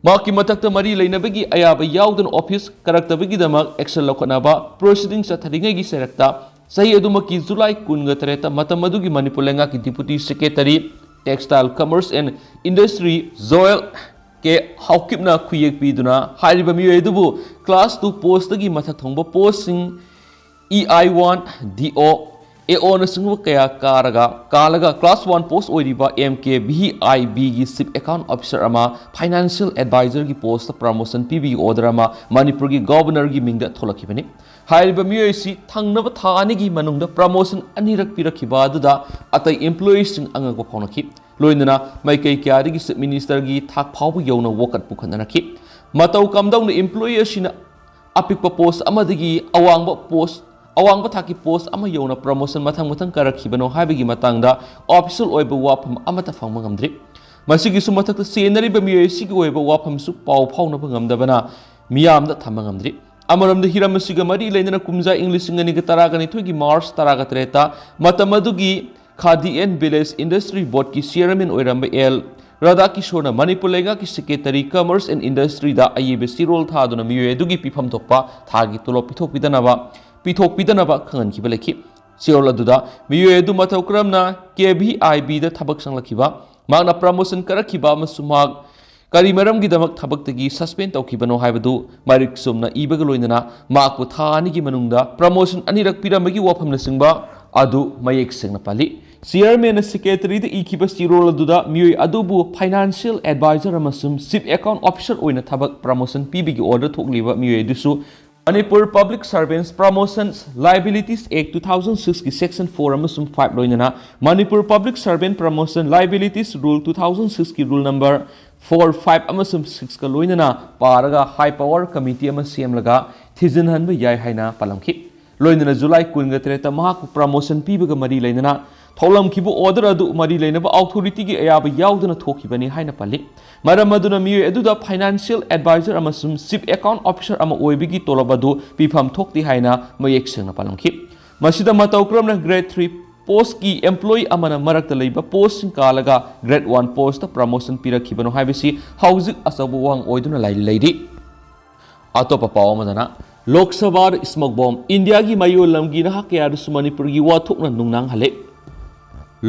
ꯃꯍꯥꯛꯀꯤ ꯃꯊꯛꯇ ꯃꯔꯤ ꯂꯩꯅꯕꯒꯤ ꯑꯌꯥꯕ ꯌꯥꯎꯗꯅ office ꯀꯥꯔꯛꯇꯕꯒꯤꯗꯃꯛ action ꯂꯧꯈꯠꯅꯕ proceeding ꯆꯠꯊꯔꯤꯉꯩꯒꯤ ꯆꯩꯔꯛꯇ ꯆꯍꯤ ꯑꯗꯨꯃꯛꯀꯤ July ꯀꯨꯟꯒ ꯇꯔꯦꯠꯇ ꯃꯇꯝ ꯑꯗꯨꯒꯤ ꯃꯅꯤꯄꯨꯔ ꯂꯩꯉꯥꯛꯀꯤ Deputy Secretary, Textile, Commerce and Industry Joel K ꯍꯥꯎꯀꯤꯞꯅ ꯈꯨꯌꯦꯛ ꯄꯤꯗꯨꯅ ꯍꯥꯏꯔꯤꯕ ꯃꯤꯑꯣꯏ ꯑꯗꯨꯕꯨ class two post ꯇꯒꯤ ꯃꯊꯛ ꯊꯣꯡꯕ post ꯁꯤꯡ E I one, D O, A O ꯅꯆꯤꯡꯕ ꯀꯌꯥ ꯀꯥꯔꯒ, ꯀꯥꯜꯂꯒ class one post ꯑꯣꯏꯔꯤꯕ M K V I B ꯒꯤ Chief Account Officer ꯑꯃ, Financial Advisor ꯒꯤ post ꯇ promotion ꯄꯤꯕꯒꯤ order ꯑꯃ ꯃꯅꯤꯄꯨꯔꯒꯤ Governor ꯒꯤ ꯃꯤꯡꯗ ꯊꯣꯛꯂꯛꯈꯤꯕꯅꯤ꯫ ꯍꯥꯏꯔꯤꯕ ꯃꯤꯑꯣꯏ ꯑꯁꯤ ꯊꯪꯅꯕ ꯊꯥ ꯑꯅꯤꯒꯤ ꯃꯅꯨꯡꯗ promotion ꯑꯅꯤꯔꯛ ꯄꯤꯔꯛꯈꯤꯕ ꯑꯗꯨꯗ ꯑꯇꯩ employee ꯁꯤꯡ ꯑꯉꯛꯄ ꯐꯥꯎꯅꯈꯤ꯫ ꯂꯣꯏꯅꯅ ꯃꯥꯏꯀꯩ ꯀꯌꯥꯗꯒꯤ Chief Minister ꯒꯤ ꯊꯥꯛ ꯐꯥꯎꯕ ꯌꯧꯅ ꯋꯥꯀꯠ ꯄꯨꯈꯠꯅꯔꯛꯈꯤ꯫ ꯃꯇꯧ ꯀꯝꯗꯧꯅ employee ꯑꯁꯤꯅ ꯑꯄꯤꯛꯄ post ꯑꯃꯗꯒꯤ ꯑꯋꯥꯡꯕ post, ꯑꯋꯥꯡꯕ ꯊꯥꯛꯀꯤ post ꯑꯃ ꯌꯧꯅ promotion ꯃꯊꯪ ꯃꯊꯪ ꯀꯥꯔꯛꯈꯤꯕꯅꯣ ꯍꯥꯏꯕꯒꯤ ꯃꯇꯥꯡꯗ official ꯑꯣꯏꯕ ꯋꯥꯐꯝ ꯑꯃꯠꯇ ꯐꯪꯕ ꯉꯝꯗ꯭ꯔꯤ꯫ ꯃꯁꯤꯒꯤꯁꯨ ꯃꯊꯛꯇ ꯆꯦꯟꯅꯔꯤꯕ ꯃꯤꯑꯣꯏ ꯑꯁꯤꯒꯤ ꯑꯣꯏꯕ ꯋꯥꯐꯝꯁꯨ ꯄꯥꯎ ꯐꯥꯎꯅꯕ ꯉꯝꯗꯕꯅ ꯃꯤꯌꯥꯝꯗ ꯊꯝꯕ ꯉꯝꯗ꯭ꯔꯤ꯫ ꯑꯃꯔꯣꯝꯗ ꯍꯤꯔꯝ ꯑꯁꯤꯒ ꯃꯔꯤ ꯂꯩꯅꯅ ꯀꯨꯝꯖꯥ ꯏꯪ ꯂꯤꯁꯤꯡ ꯑꯅꯤꯒ ꯇꯔꯥꯒ ꯅꯤꯊꯣꯏꯒꯤ March ꯇꯔꯥꯒ ꯇꯔꯦꯠꯇ ꯃꯇꯝ ꯑꯗꯨꯒꯤ Khadi and Village Industry Board ꯀꯤ chairman ꯑꯣꯏꯔꯝꯕ L ꯔꯥꯙꯥ ꯀꯤꯁꯣꯔꯅ ꯃꯅꯤꯄꯨꯔ ꯂꯩꯉꯥꯛꯀꯤ Secretary Commerce and Industryꯗ ꯑꯏꯕ ꯆꯦꯔꯣꯜ ꯊꯥꯗꯨꯅ ꯃꯤꯑꯣꯏ ꯑꯗꯨꯒꯤ ꯄꯤꯐꯝ ꯊꯣꯛꯄ ꯊꯥꯒꯤ ꯇꯣꯂꯣꯞ ꯄꯤꯊꯣꯛꯄꯤꯗꯅꯕ ꯄꯤꯊꯣꯛꯄꯤꯗꯅꯕ ꯈꯪꯍꯟꯈꯤꯕ ꯂꯩꯈꯤ꯫ ꯆꯦꯔꯣꯜ ꯑꯗꯨꯗ ꯃꯤꯑꯣꯏ ꯑꯗꯨ ꯃꯇꯧ ꯀꯔꯝꯅ KVIBꯗ ꯊꯕꯛ ꯆꯪꯂꯛꯈꯤꯕ, ꯃꯍꯥꯛꯅ promotion ꯀꯥꯔꯛꯈꯤꯕ ꯑꯃꯁꯨꯡ ꯃꯍꯥꯛ ꯀꯔꯤ ꯃꯔꯝꯒꯤꯗꯃꯛ ꯊꯕꯛꯇꯒꯤ suspend ꯇꯧꯈꯤꯕꯅꯣ ꯍꯥꯏꯕꯗꯨ ꯃꯔꯤꯛ ꯆꯨꯝꯅ ꯏꯕꯒ ꯂꯣꯏꯅꯅ ꯃꯍꯥꯛꯄꯨ ꯊꯥ ꯑꯅꯤꯒꯤ ꯃꯅꯨꯡꯗ promotion ꯑꯅꯤꯔꯛ ꯄꯤꯔꯝꯕꯒꯤ ꯋꯥꯐꯝꯅꯆꯤꯡꯕ ꯑꯗꯨ ꯃꯌꯦꯛ ꯁꯦꯡꯅ ꯄꯜꯂꯤ꯫ Chairmanꯅ Secretaryꯗ ꯏꯈꯤꯕ ꯆꯦꯔꯣꯜ ꯑꯗꯨꯗ ꯃꯤꯑꯣꯏ ꯑꯗꯨꯕꯨ Financial Advisor ꯑꯃꯁꯨꯡ Chief Account Officer ꯑꯣꯏꯅ ꯊꯕꯛ promotion ꯄꯤꯕꯒꯤ order ꯊꯣꯛꯂꯤꯕ ꯃꯤꯑꯣꯏ ꯑꯗꯨꯁꯨ Manipur Public Servants Promotions Liabilities Act two thousand sixꯀꯤ Section four ꯑꯃꯁꯨꯡ five ꯂꯣꯏꯅꯅ Manipur Public Servant Promotion Liabilities Rule two thousand sixꯀꯤ Rule number four, five ꯑꯃꯁꯨꯡ sixꯀ ꯂꯣꯏꯅꯅ ꯄꯥꯔꯒ High Power Committee ꯑꯃ ꯁꯦꯝꯂꯒ ꯊꯤꯖꯤꯟꯍꯟꯕ ꯌꯥꯏ ꯍꯥꯏꯅ ꯄꯥꯜꯂꯝꯈꯤ꯫ ꯂꯣꯏꯅꯅ ꯖꯨꯂꯥꯏ ꯀꯨꯟꯒ ꯇꯔꯦꯠꯇ ꯃꯍꯥꯛꯄꯨ promotion ꯄꯤꯕꯒ ꯃꯔꯤ ꯂꯩꯅꯅ ꯊꯣꯛꯂꯝꯈꯤꯕ order ꯑꯗꯨ ꯃꯔꯤ ꯂꯩꯅꯕ authorityꯒꯤ ꯑꯌꯥꯕ ꯌꯥꯎꯗꯅ ꯊꯣꯛꯈꯤꯕꯅꯤ ꯍꯥꯏꯅ ꯄꯜꯂꯤ꯫ ꯃꯔꯝ ꯑꯗꯨꯅ ꯃꯤꯑꯣꯏ ꯑꯗꯨꯗ Financial Advisor ꯑꯃꯁꯨꯡ Chief Account Officer ꯑꯃ ꯑꯣꯏꯕꯒꯤ ꯇꯣꯂꯣꯞ ꯑꯗꯨ ꯄꯤꯐꯝ ꯊꯣꯛꯇꯦ ꯍꯥꯏꯅ ꯃꯌꯦꯛ ꯁꯦꯡꯅ ꯄꯥꯜꯂꯝꯈꯤ꯫ ꯃꯁꯤꯗ ꯃꯇꯧ ꯀꯔꯝꯅ Grade three postꯀꯤ employee ꯑꯃꯅ ꯃꯔꯛꯇ ꯂꯩꯕ postꯁꯤꯡ ꯀꯥꯜꯂꯒ Grade one postꯇ promotion ꯄꯤꯔꯛꯈꯤꯕꯅꯣ ꯍꯥꯏꯕꯁꯤ ꯍꯧꯖꯤꯛ ꯑꯆꯧꯕ ꯋꯥꯍꯪ ꯑꯣꯏꯗꯨꯅ ꯂꯩ-, ꯂꯩꯔꯤ꯫ ꯑꯇꯣꯞꯄ ꯄꯥꯎ ꯑꯃꯗꯅ, ꯂꯣꯛ ꯁꯚꯥꯗ smoke bomb, ꯏꯟꯗꯤꯌꯥꯒꯤ ꯃꯌꯣꯜ ꯂꯝꯒꯤ ꯅꯍꯥ ꯀꯌꯥꯗꯁꯨ ꯃꯅꯤꯄꯨꯔꯒꯤ ꯋꯥꯊꯣꯛꯅ ꯅꯨꯡꯅꯥꯡꯍꯜꯂꯦ꯫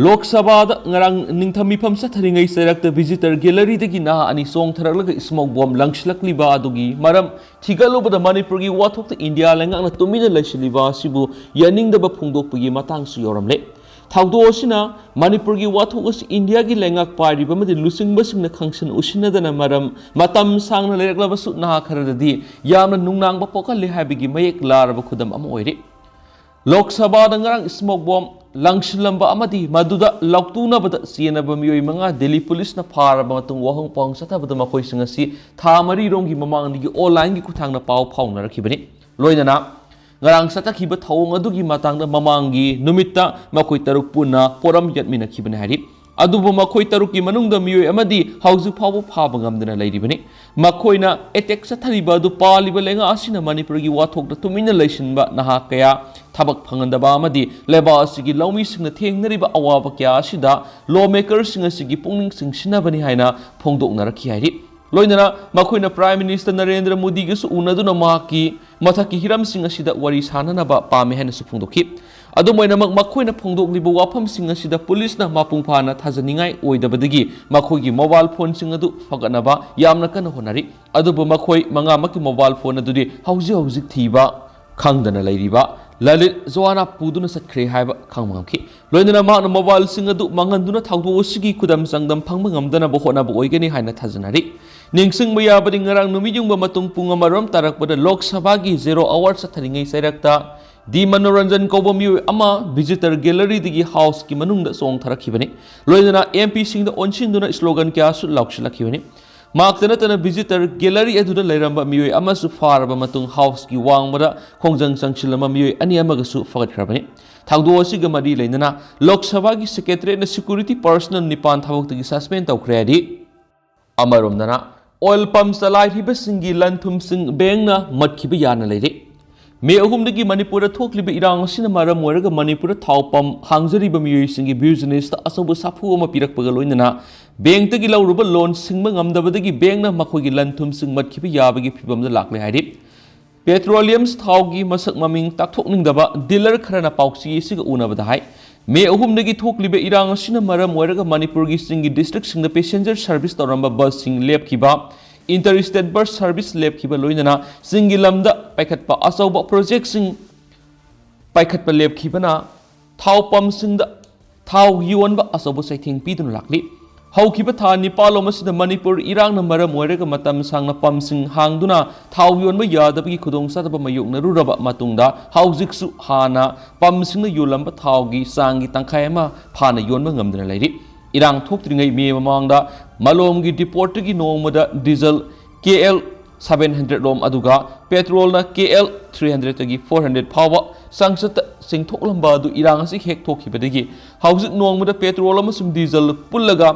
ꯂꯣꯛ ꯁꯚꯥꯗ ꯉꯔꯥꯡ ꯅꯤꯡꯊꯝ ꯃꯤꯐꯝ ꯆꯠꯊꯔꯤꯉꯩ ꯆꯩꯔꯛꯇ visitor galleryꯗꯒꯤ ꯅꯍꯥ ꯑꯅꯤ ꯆꯣꯡꯊꯔꯛꯂꯒ smoke bomb ꯂꯪꯁꯤꯜꯂꯛꯂꯤꯕ ꯑꯗꯨꯒꯤ ꯃꯔꯝ ꯊꯤꯒꯠꯂꯨꯕꯗ ꯃꯅꯤꯄꯨꯔꯒꯤ ꯋꯥꯊꯣꯛꯇ ꯏꯟꯗꯤꯌꯥ ꯂꯩꯉꯥꯛꯅ ꯇꯨꯃꯤꯟꯅ ꯂꯩꯁꯤꯜꯂꯤꯕ ꯑꯁꯤꯕꯨ ꯌꯥꯅꯤꯡꯗꯕ ꯐꯣꯡꯗꯣꯛꯄꯒꯤ ꯃꯇꯥꯡꯁꯨ ꯌꯥꯎꯔꯝꯂꯦ꯫ ꯊꯧꯗꯣꯛ ꯑꯁꯤꯅ ꯃꯅꯤꯄꯨꯔꯒꯤ ꯋꯥꯊꯣꯛ ꯑꯁꯤ ꯏꯟꯗꯤꯌꯥꯒꯤ ꯂꯩꯉꯥꯛ ꯄꯥꯏꯔꯤꯕ ꯑꯃꯗꯤ ꯂꯨꯆꯤꯡꯕꯁꯤꯡꯅ ꯈꯪꯁꯤꯟ ꯎꯁꯤꯟꯅꯗꯅ ꯃꯔꯝ ꯃꯇꯝ ꯁꯥꯡꯅ ꯂꯩꯔꯛꯂꯕꯁꯨ ꯅꯍꯥ ꯈꯔꯗꯗꯤ ꯌꯥꯝꯅ ꯅꯨꯡꯅꯥꯡꯕ ꯄꯣꯛꯍꯜꯂꯤ ꯍꯥꯏꯕꯒꯤ ꯃꯌꯦꯛ ꯂꯥꯔꯕ ꯈꯨꯗꯝ ꯑꯃ ꯑꯣꯏꯔꯤ꯫ ꯂꯣꯛ ꯁꯚꯥꯗ ꯉꯔꯥꯡ smoke bomb ꯂꯪꯁꯤꯜꯂꯝꯕ ꯑꯃꯗꯤ ꯃꯗꯨꯗ ꯂꯧꯇꯨꯅꯕꯗ ꯆꯦꯟꯅꯕ ꯃꯤꯑꯣꯏ ꯃꯉꯥ ꯗꯦꯜꯂꯤ ꯄꯨꯂꯤꯁꯅ ꯐꯥꯔꯕ ꯃꯇꯨꯡ ꯋꯥꯍꯪ ꯄꯥꯎꯍꯪ ꯆꯠꯊꯕꯗ ꯃꯈꯣꯏꯁꯤꯡ ꯑꯁꯤ ꯊꯥ ꯃꯔꯤꯔꯣꯝꯒꯤ ꯃꯃꯥꯡꯗꯒꯤ onlineꯒꯤ ꯈꯨꯠꯊꯥꯡꯗ ꯄꯥꯎ ꯐꯥꯎꯅꯔꯛꯈꯤꯕꯅꯤ꯫ ꯂꯣꯏꯅꯅ ꯉꯔꯥꯡ ꯆꯠꯊꯈꯤꯕ ꯊꯧꯑꯣꯡ ꯑꯗꯨꯒꯤ ꯃꯇꯥꯡꯗ ꯃꯃꯥꯡꯒꯤ ꯅꯨꯃꯤꯠꯇ ꯃꯈꯣꯏ ꯇꯔꯨꯛ ꯄꯨꯟꯅ ꯄꯣꯔꯝ ꯌꯦꯠꯃꯤꯟꯅꯈꯤꯕꯅꯤ ꯍꯥꯏꯔꯤ꯫ ꯑꯗꯨꯕꯨ ꯃꯈꯣꯏ ꯇꯔꯨꯛꯀꯤ ꯃꯅꯨꯡꯗ ꯃꯤꯑꯣꯏ ꯑꯃꯗꯤ ꯍꯧꯖꯤꯛ ꯐꯥꯎꯕ ꯐꯥꯕ ꯉꯝꯗꯅ ꯂꯩꯔꯤꯕꯅꯤ꯫ ꯃꯈꯣꯏꯅ attack ꯆꯠꯊꯔꯤꯕ ꯑꯗꯨ ꯄꯥꯜꯂꯤꯕ ꯂꯩꯉꯥꯛ ꯑꯁꯤꯅ ꯃꯅꯤꯄꯨꯔꯒꯤ ꯋꯥꯊꯣꯛꯇ ꯇꯨꯃꯤꯟꯅ ꯂꯩꯁꯤꯟꯕ ꯅꯍꯥ ꯀꯌꯥ ꯊꯕꯛ ꯐꯪꯍꯟꯗꯕ ꯑꯃꯗꯤ ꯂꯩꯕꯥꯛ ꯑꯁꯤꯒꯤ ꯂꯧꯃꯤꯁꯤꯡꯅ ꯊꯦꯡꯅꯔꯤꯕ ꯑꯋꯥꯕ ꯀꯌꯥ ꯑꯁꯤꯗ ꯂꯣ ꯃꯦꯀꯔꯁꯤꯡ ꯑꯁꯤꯒꯤ ꯄꯨꯛꯅꯤꯡ ꯆꯤꯡꯁꯤꯟꯅꯕꯅꯤ ꯍꯥꯏꯅ ꯐꯣꯡꯗꯣꯛꯅꯔꯛꯈꯤ ꯍꯥꯏꯔꯤ꯫ ꯂꯣꯏꯅꯅ ꯃꯈꯣꯏꯅ ꯄ꯭ꯔꯥꯏꯝ ꯃꯤꯅꯤꯁꯇꯔ ꯅꯔꯦꯟꯗ꯭ꯔ ꯃꯣꯗꯤꯒꯁꯨ ꯎꯅꯗꯨꯅ ꯃꯍꯥꯛꯀꯤ ꯃꯊꯛꯀꯤ ꯍꯤꯔꯝꯁꯤꯡ ꯑꯁꯤꯗ ꯋꯥꯔꯤ ꯁꯥꯅꯅꯕ ꯄꯥꯝꯃꯤ ꯍꯥꯏꯅꯁꯨ ꯐꯣꯡꯗꯣꯛꯈꯤ꯫ ꯑꯗꯨꯝ ꯑꯣꯏꯅꯃꯛ, ꯃꯈꯣꯏꯅ ꯐꯣꯡꯗꯣꯛꯂꯤꯕ ꯋꯥꯐꯝꯁꯤꯡ ꯑꯁꯤꯗ ꯄꯨꯂꯤꯁꯅ ꯃꯄꯨꯡ ꯐꯥꯅ ꯊꯥꯖꯅꯤꯡꯉꯥꯏ ꯑꯣꯏꯗꯕꯗꯒꯤ ꯃꯈꯣꯏꯒꯤ ꯃꯣꯕꯥꯏꯜ ꯐꯣꯟꯁꯤꯡ ꯑꯗꯨ ꯐꯒꯠꯅꯕ ꯌꯥꯝꯅ ꯀꯟꯅ ꯍꯣꯠꯅꯔꯤ꯫ ꯑꯗꯨꯕꯨ ꯃꯈꯣꯏ ꯃꯉꯥꯃꯛꯀꯤ ꯃꯣꯕꯥꯏꯜ ꯐꯣꯟ ꯑꯗꯨꯗꯤ ꯍꯧꯖꯤꯛ ꯍꯧꯖꯤꯛ ꯊꯤꯕ ꯈꯪꯗꯅ ꯂꯩꯔꯤꯕ ꯂꯂꯤꯠ ꯖꯣꯋꯥꯅ ꯄꯨꯗꯨꯅ ꯆꯠꯈ꯭ꯔꯦ ꯍꯥꯏꯕ ꯈꯪꯕ ꯉꯝꯈꯤ꯫ ꯂꯣꯏꯅꯅ ꯃꯍꯥꯛꯅ ꯃꯣꯕꯥꯏꯜꯁꯤꯡ ꯑꯗꯨ ꯃꯥꯡꯍꯟꯗꯨꯅ ꯊꯧꯗꯣꯛ ꯑꯁꯤꯒꯤ ꯈꯨꯗꯝ ꯆꯥꯡꯗꯝ ꯐꯪꯕ ꯉꯝꯗꯅꯕ ꯍꯣꯠꯅꯕ ꯑꯣꯏꯒꯅꯤ ꯍꯥꯏꯅ ꯊꯥꯖꯅꯔꯤ꯫ ꯅꯤꯡꯁꯤꯡꯕ ꯌꯥꯕꯗꯤ, ꯉꯔꯥꯡ ꯅꯨꯃꯤꯠ ꯌꯨꯡꯕ ꯃꯇꯨꯡ ꯄꯨꯡ ꯑꯃꯔꯣꯝ ꯇꯥꯔꯛꯄꯗ ꯂꯣꯛ ꯁꯚꯥꯒꯤ ꯖꯦꯔꯣ ꯑꯋꯥꯔ ꯆꯠꯊꯔꯤꯉꯩ ꯆꯩꯔꯛꯇ ꯗꯤ ꯃꯅꯣꯔꯟꯖꯟ ꯀꯧꯕ ꯃꯤꯑꯣꯏ ꯑꯃ ꯚꯤꯖꯤꯇꯔ ꯒꯦꯂꯔꯤꯗꯒꯤ ꯍꯥꯎꯁꯀꯤ ꯃꯅꯨꯡꯗ ꯆꯣꯡꯊꯔꯛꯈꯤꯕꯅꯤ꯫ ꯂꯣꯏꯅꯅ ꯑꯦꯝ ꯄꯤꯁꯤꯡꯗ ꯑꯣꯟꯁꯤꯟꯗꯨꯅ ꯁ꯭ꯂꯣꯒꯟ ꯀꯌꯥꯁꯨ ꯂꯥꯎꯁꯤꯜꯂꯛꯈꯤꯕꯅꯤ꯫ ꯃꯍꯥꯛꯇ ꯅꯠꯇꯅ ꯚꯤꯖꯤꯇꯔ ꯒꯦꯂꯔꯤ ꯑꯗꯨꯗ ꯂꯩꯔꯝꯕ ꯃꯤꯑꯣꯏ ꯑꯃꯁꯨ ꯐꯥꯔꯕ ꯃꯇꯨꯡ ꯍꯥꯎꯁꯀꯤ ꯋꯥꯡꯃꯗ ꯈꯣꯡꯖꯪ ꯆꯪꯁꯤꯜꯂꯝꯕ ꯃꯤꯑꯣꯏ ꯑꯅꯤ ꯑꯃꯒꯁꯨ ꯐꯒꯠꯈ꯭ꯔꯕꯅꯤ꯫ ꯊꯧꯗꯣꯛ ꯑꯁꯤꯒ ꯃꯔꯤ ꯂꯩꯅꯅ ꯂꯣꯛ ꯁꯚꯥꯒꯤ ꯁꯦꯀ꯭ꯔꯦꯇꯔꯤꯌꯦꯠꯅ ꯁꯦꯀ꯭ꯌꯨꯔꯤꯇꯤ ꯄꯔꯁꯅꯦꯜ ꯅꯤꯄꯥꯟ ꯊꯕꯛꯇꯒꯤ ꯁꯁꯄꯦꯟ ꯇꯧꯈ꯭ꯔꯦ ꯍꯥꯏꯔꯤ꯫ ꯑꯃꯔꯣꯝꯗꯅ, ꯑꯣꯏꯜ ꯄꯝ ꯆꯂꯥꯏꯔꯤꯕꯁꯤꯡꯒꯤ ꯂꯟ ꯊꯨꯝꯁꯤꯡ ꯕꯦꯡꯅ ꯃꯠꯈꯤꯕ ꯌꯥꯅ ꯂꯩꯔꯦ꯫ ꯃꯦ ꯑꯍꯨꯝꯗꯒꯤ ꯃꯅꯤꯄꯨꯔꯗ ꯊꯣꯛꯂꯤꯕ ꯏꯔꯥꯡ ꯑꯁꯤꯅ ꯃꯔꯝ ꯑꯣꯏꯔꯒ ꯃꯅꯤꯄꯨꯔꯗ ꯊꯥꯎ ꯄꯝ ꯍꯥꯡꯖꯔꯤꯕ ꯃꯤꯑꯣꯏꯁꯤꯡꯒꯤ ꯕꯤꯖꯤꯅꯦꯁꯇ ꯑꯆꯧꯕ ꯁꯥꯐꯨ ꯑꯃ ꯄꯤꯔꯛꯄꯒ ꯂꯣꯏꯅꯅ ꯕꯦꯡꯛꯇꯒꯤ ꯂꯧꯔꯨꯕ ꯂꯣꯟ ꯁꯤꯡꯕ ꯉꯝꯗꯕꯗꯒꯤ ꯕꯦꯡꯛꯅ ꯃꯈꯣꯏꯒꯤ ꯂꯟ ꯊꯨꯝꯁꯤꯡ ꯃꯠꯈꯤꯕ ꯌꯥꯕꯒꯤ ꯐꯤꯕꯝꯗ ꯂꯥꯛꯂꯦ ꯍꯥꯏꯔꯤ꯫ ꯄꯦꯇ꯭ꯔꯣꯂꯤꯌꯝꯁ ꯊꯥꯎꯒꯤ ꯃꯁꯛ ꯃꯃꯤꯡ ꯇꯥꯛꯊꯣꯛꯅꯤꯡꯗꯕ ꯗꯤꯂꯔ ꯈꯔꯅ ꯄꯥꯎꯆꯦ ꯑꯁꯤꯒ ꯎꯅꯕꯗ ꯍꯥꯏ, ꯃꯦ ꯑꯍꯨꯝꯗꯒꯤ ꯊꯣꯛꯂꯤꯕ ꯏꯔꯥꯡ ꯑꯁꯤꯅ ꯃꯔꯝ ꯑꯣꯏꯔꯒ ꯃꯅꯤꯄꯨꯔꯒꯤ ꯆꯤꯡꯒꯤ ꯗꯤꯁꯇ꯭ꯔꯤꯛꯁꯤꯡꯗ ꯄꯦꯁꯦꯟꯖꯔ ꯁꯔꯚꯤꯁ ꯇꯧꯔꯝꯕ ꯕꯁꯁꯤꯡ ꯂꯦꯞꯈꯤꯕ, ꯏꯟꯇꯔ ꯏꯁꯇꯦꯠ ꯕꯁ ꯁꯔꯚꯤꯁ ꯂꯦꯞꯈꯤꯕ, ꯂꯣꯏꯅꯅ ꯆꯤꯡꯒꯤ ꯂꯝꯗ ꯄꯥꯏꯈꯠꯄ ꯑꯆꯧꯕ ꯄ꯭ꯔꯣꯖꯦꯛꯁꯤꯡ ꯄꯥꯏꯈꯠꯄ ꯂꯦꯞꯈꯤꯕꯅ ꯊꯥꯎ ꯄꯝꯁꯤꯡꯗ ꯊꯥꯎ ꯌꯣꯟꯕ ꯑꯆꯧꯕ ꯆꯩꯊꯦꯡ ꯄꯤꯗꯨꯅ ꯂꯥꯛꯂꯤ꯫ ꯍꯧꯈꯤꯕ ꯊꯥ ꯅꯤꯄꯥꯜꯂꯣꯝ ꯑꯁꯤꯗ ꯃꯅꯤꯄꯨꯔ ꯏꯔꯥꯡꯅ ꯃꯔꯝ ꯑꯣꯏꯔꯒ ꯃꯇꯝ ꯁꯥꯡꯅ ꯄꯝꯁꯤꯡ ꯍꯥꯡꯗꯨꯅ ꯊꯥꯎ ꯌꯣꯟꯕ ꯌꯥꯗꯕꯒꯤ ꯈꯨꯗꯣꯡꯆꯥꯗꯕ ꯃꯥꯌꯣꯛꯅꯔꯨꯔꯕ ꯃꯇꯨꯡꯗ, ꯍꯧꯖꯤꯛꯁꯨ ꯍꯥꯟꯅ ꯄꯝꯁꯤꯡꯅ ꯌꯣꯜꯂꯝꯕ ꯊꯥꯎꯒꯤ ꯆꯥꯡꯒꯤ ꯇꯪꯈꯥꯏ ꯑꯃ ꯐꯥꯅ ꯌꯣꯟꯕ ꯉꯝꯗꯅ ꯂꯩꯔꯤ꯫ ꯏꯔꯥꯡ ꯊꯣꯛꯇ꯭ꯔꯤꯉꯩ ꯃꯦ ꯃꯃꯥꯡꯗ ꯃꯥꯂꯣꯝꯒꯤ ꯗꯤꯄꯣꯔꯠꯇꯒꯤ ꯅꯣꯡꯃꯗ ꯗꯤꯖꯜ ꯀꯦ ꯑꯦꯜ ꯁꯚꯦꯟ ꯍꯟꯗ꯭ꯔꯦꯠ ꯂꯣꯝ, ꯑꯗꯨꯒ ꯄꯦꯇ꯭ꯔꯣꯜꯅ ꯀꯦ ꯑꯦꯜ ꯊ꯭ꯔꯤ ꯍꯟꯗ꯭ꯔꯦꯠꯇꯒꯤ ꯐꯣꯔ ꯍꯟꯗ꯭ꯔꯦꯠ ꯐꯥꯎꯕ ꯆꯥꯡꯆꯠꯇ ꯆꯤꯡꯊꯣꯛꯂꯝꯕ ꯑꯗꯨ ꯏꯔꯥꯡ ꯑꯁꯤ ꯍꯦꯛ ꯊꯣꯛꯈꯤꯕꯗꯒꯤ ꯍꯧꯖꯤꯛ ꯅꯣꯡꯃꯗ ꯄꯦꯇ꯭ꯔꯣꯜ ꯑꯃꯁꯨꯡ ꯗꯤꯖꯜ ꯄꯨꯜꯂꯒ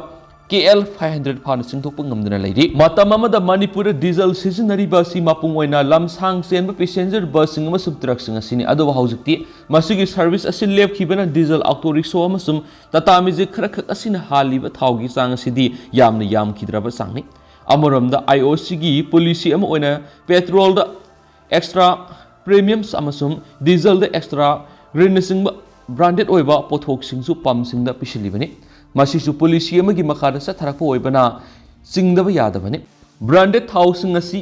ꯑꯦꯜ ꯐꯥꯏꯚ ꯍꯟꯗ꯭ꯔꯦꯠ ꯐꯥꯎꯅ ꯆꯤꯡꯊꯣꯛꯄ ꯉꯝꯗꯨꯅ ꯂꯩꯔꯤ꯫ ꯃꯇꯝ ꯑꯃꯗ ꯃꯅꯤꯄꯨꯔꯗ ꯗꯤꯖꯜ ꯁꯤꯖꯤꯟꯅꯔꯤꯕ ꯑꯁꯤ ꯃꯄꯨꯡ ꯑꯣꯏꯅ ꯂꯝꯁꯥꯡ ꯆꯦꯟꯕ ꯄꯦꯁꯦꯟꯖꯔ ꯕꯁꯁꯤꯡ ꯑꯃꯁꯨꯡ ꯇ꯭ꯔꯛꯁꯤꯡ ꯑꯁꯤꯅꯤ꯫ ꯑꯗꯨꯕꯨ ꯍꯧꯖꯤꯛꯇꯤ ꯃꯁꯤꯒꯤ ꯁꯔꯚꯤꯁ ꯑꯁꯤ ꯂꯦꯞꯈꯤꯕꯅ ꯗꯤꯖꯜ ꯑꯣꯇꯣ ꯔꯤꯛꯁꯣ ꯑꯃꯁꯨꯡ ꯇꯥꯇꯥ ꯃꯦꯖꯤꯛ ꯈꯔꯈꯛ ꯑꯁꯤꯅ ꯍꯥꯜꯂꯤꯕ ꯊꯥꯎꯒꯤ ꯆꯥꯡ ꯑꯁꯤꯗꯤ ꯌꯥꯝꯅ ꯌꯥꯝꯈꯤꯗ꯭ꯔꯕ ꯆꯥꯡꯅꯤ꯫ ꯑꯃꯔꯣꯝꯗ, ꯑꯥꯏ ꯑꯣ ꯁꯤꯒꯤ ꯄꯣꯂꯤꯁꯤ ꯑꯃ ꯑꯣꯏꯅ ꯄꯦꯇ꯭ꯔꯣꯜꯗ ꯑꯦꯛꯁꯇ꯭ꯔꯥ ꯄ꯭ꯔꯤꯃꯤꯌꯝꯁ ꯑꯃꯁꯨꯡ ꯗꯤꯖꯜꯗ ꯑꯦꯛꯁꯇ꯭ꯔꯥ ꯒ꯭ꯔꯤꯟꯅꯆꯤꯡꯕ ꯕ꯭ꯔꯥꯟꯗꯦꯗ ꯑꯣꯏꯕ ꯄꯣꯠꯊꯣꯛꯁꯤꯡꯁꯨ ꯄꯝꯁꯤꯡꯗ ꯄꯤꯁꯤꯜꯂꯤꯕꯅꯤ꯫ ꯃꯁꯤꯁꯨ ꯄꯣꯂꯤꯁꯤ ꯑꯃꯒꯤ ꯃꯈꯥꯗ ꯆꯠꯊꯔꯛꯄ ꯑꯣꯏꯕꯅ ꯆꯤꯡꯗꯕ ꯌꯥꯗꯕꯅꯤ꯫ ꯕ꯭ꯔꯥꯟꯗꯦꯗ ꯊꯥꯎꯁꯤꯡ ꯑꯁꯤ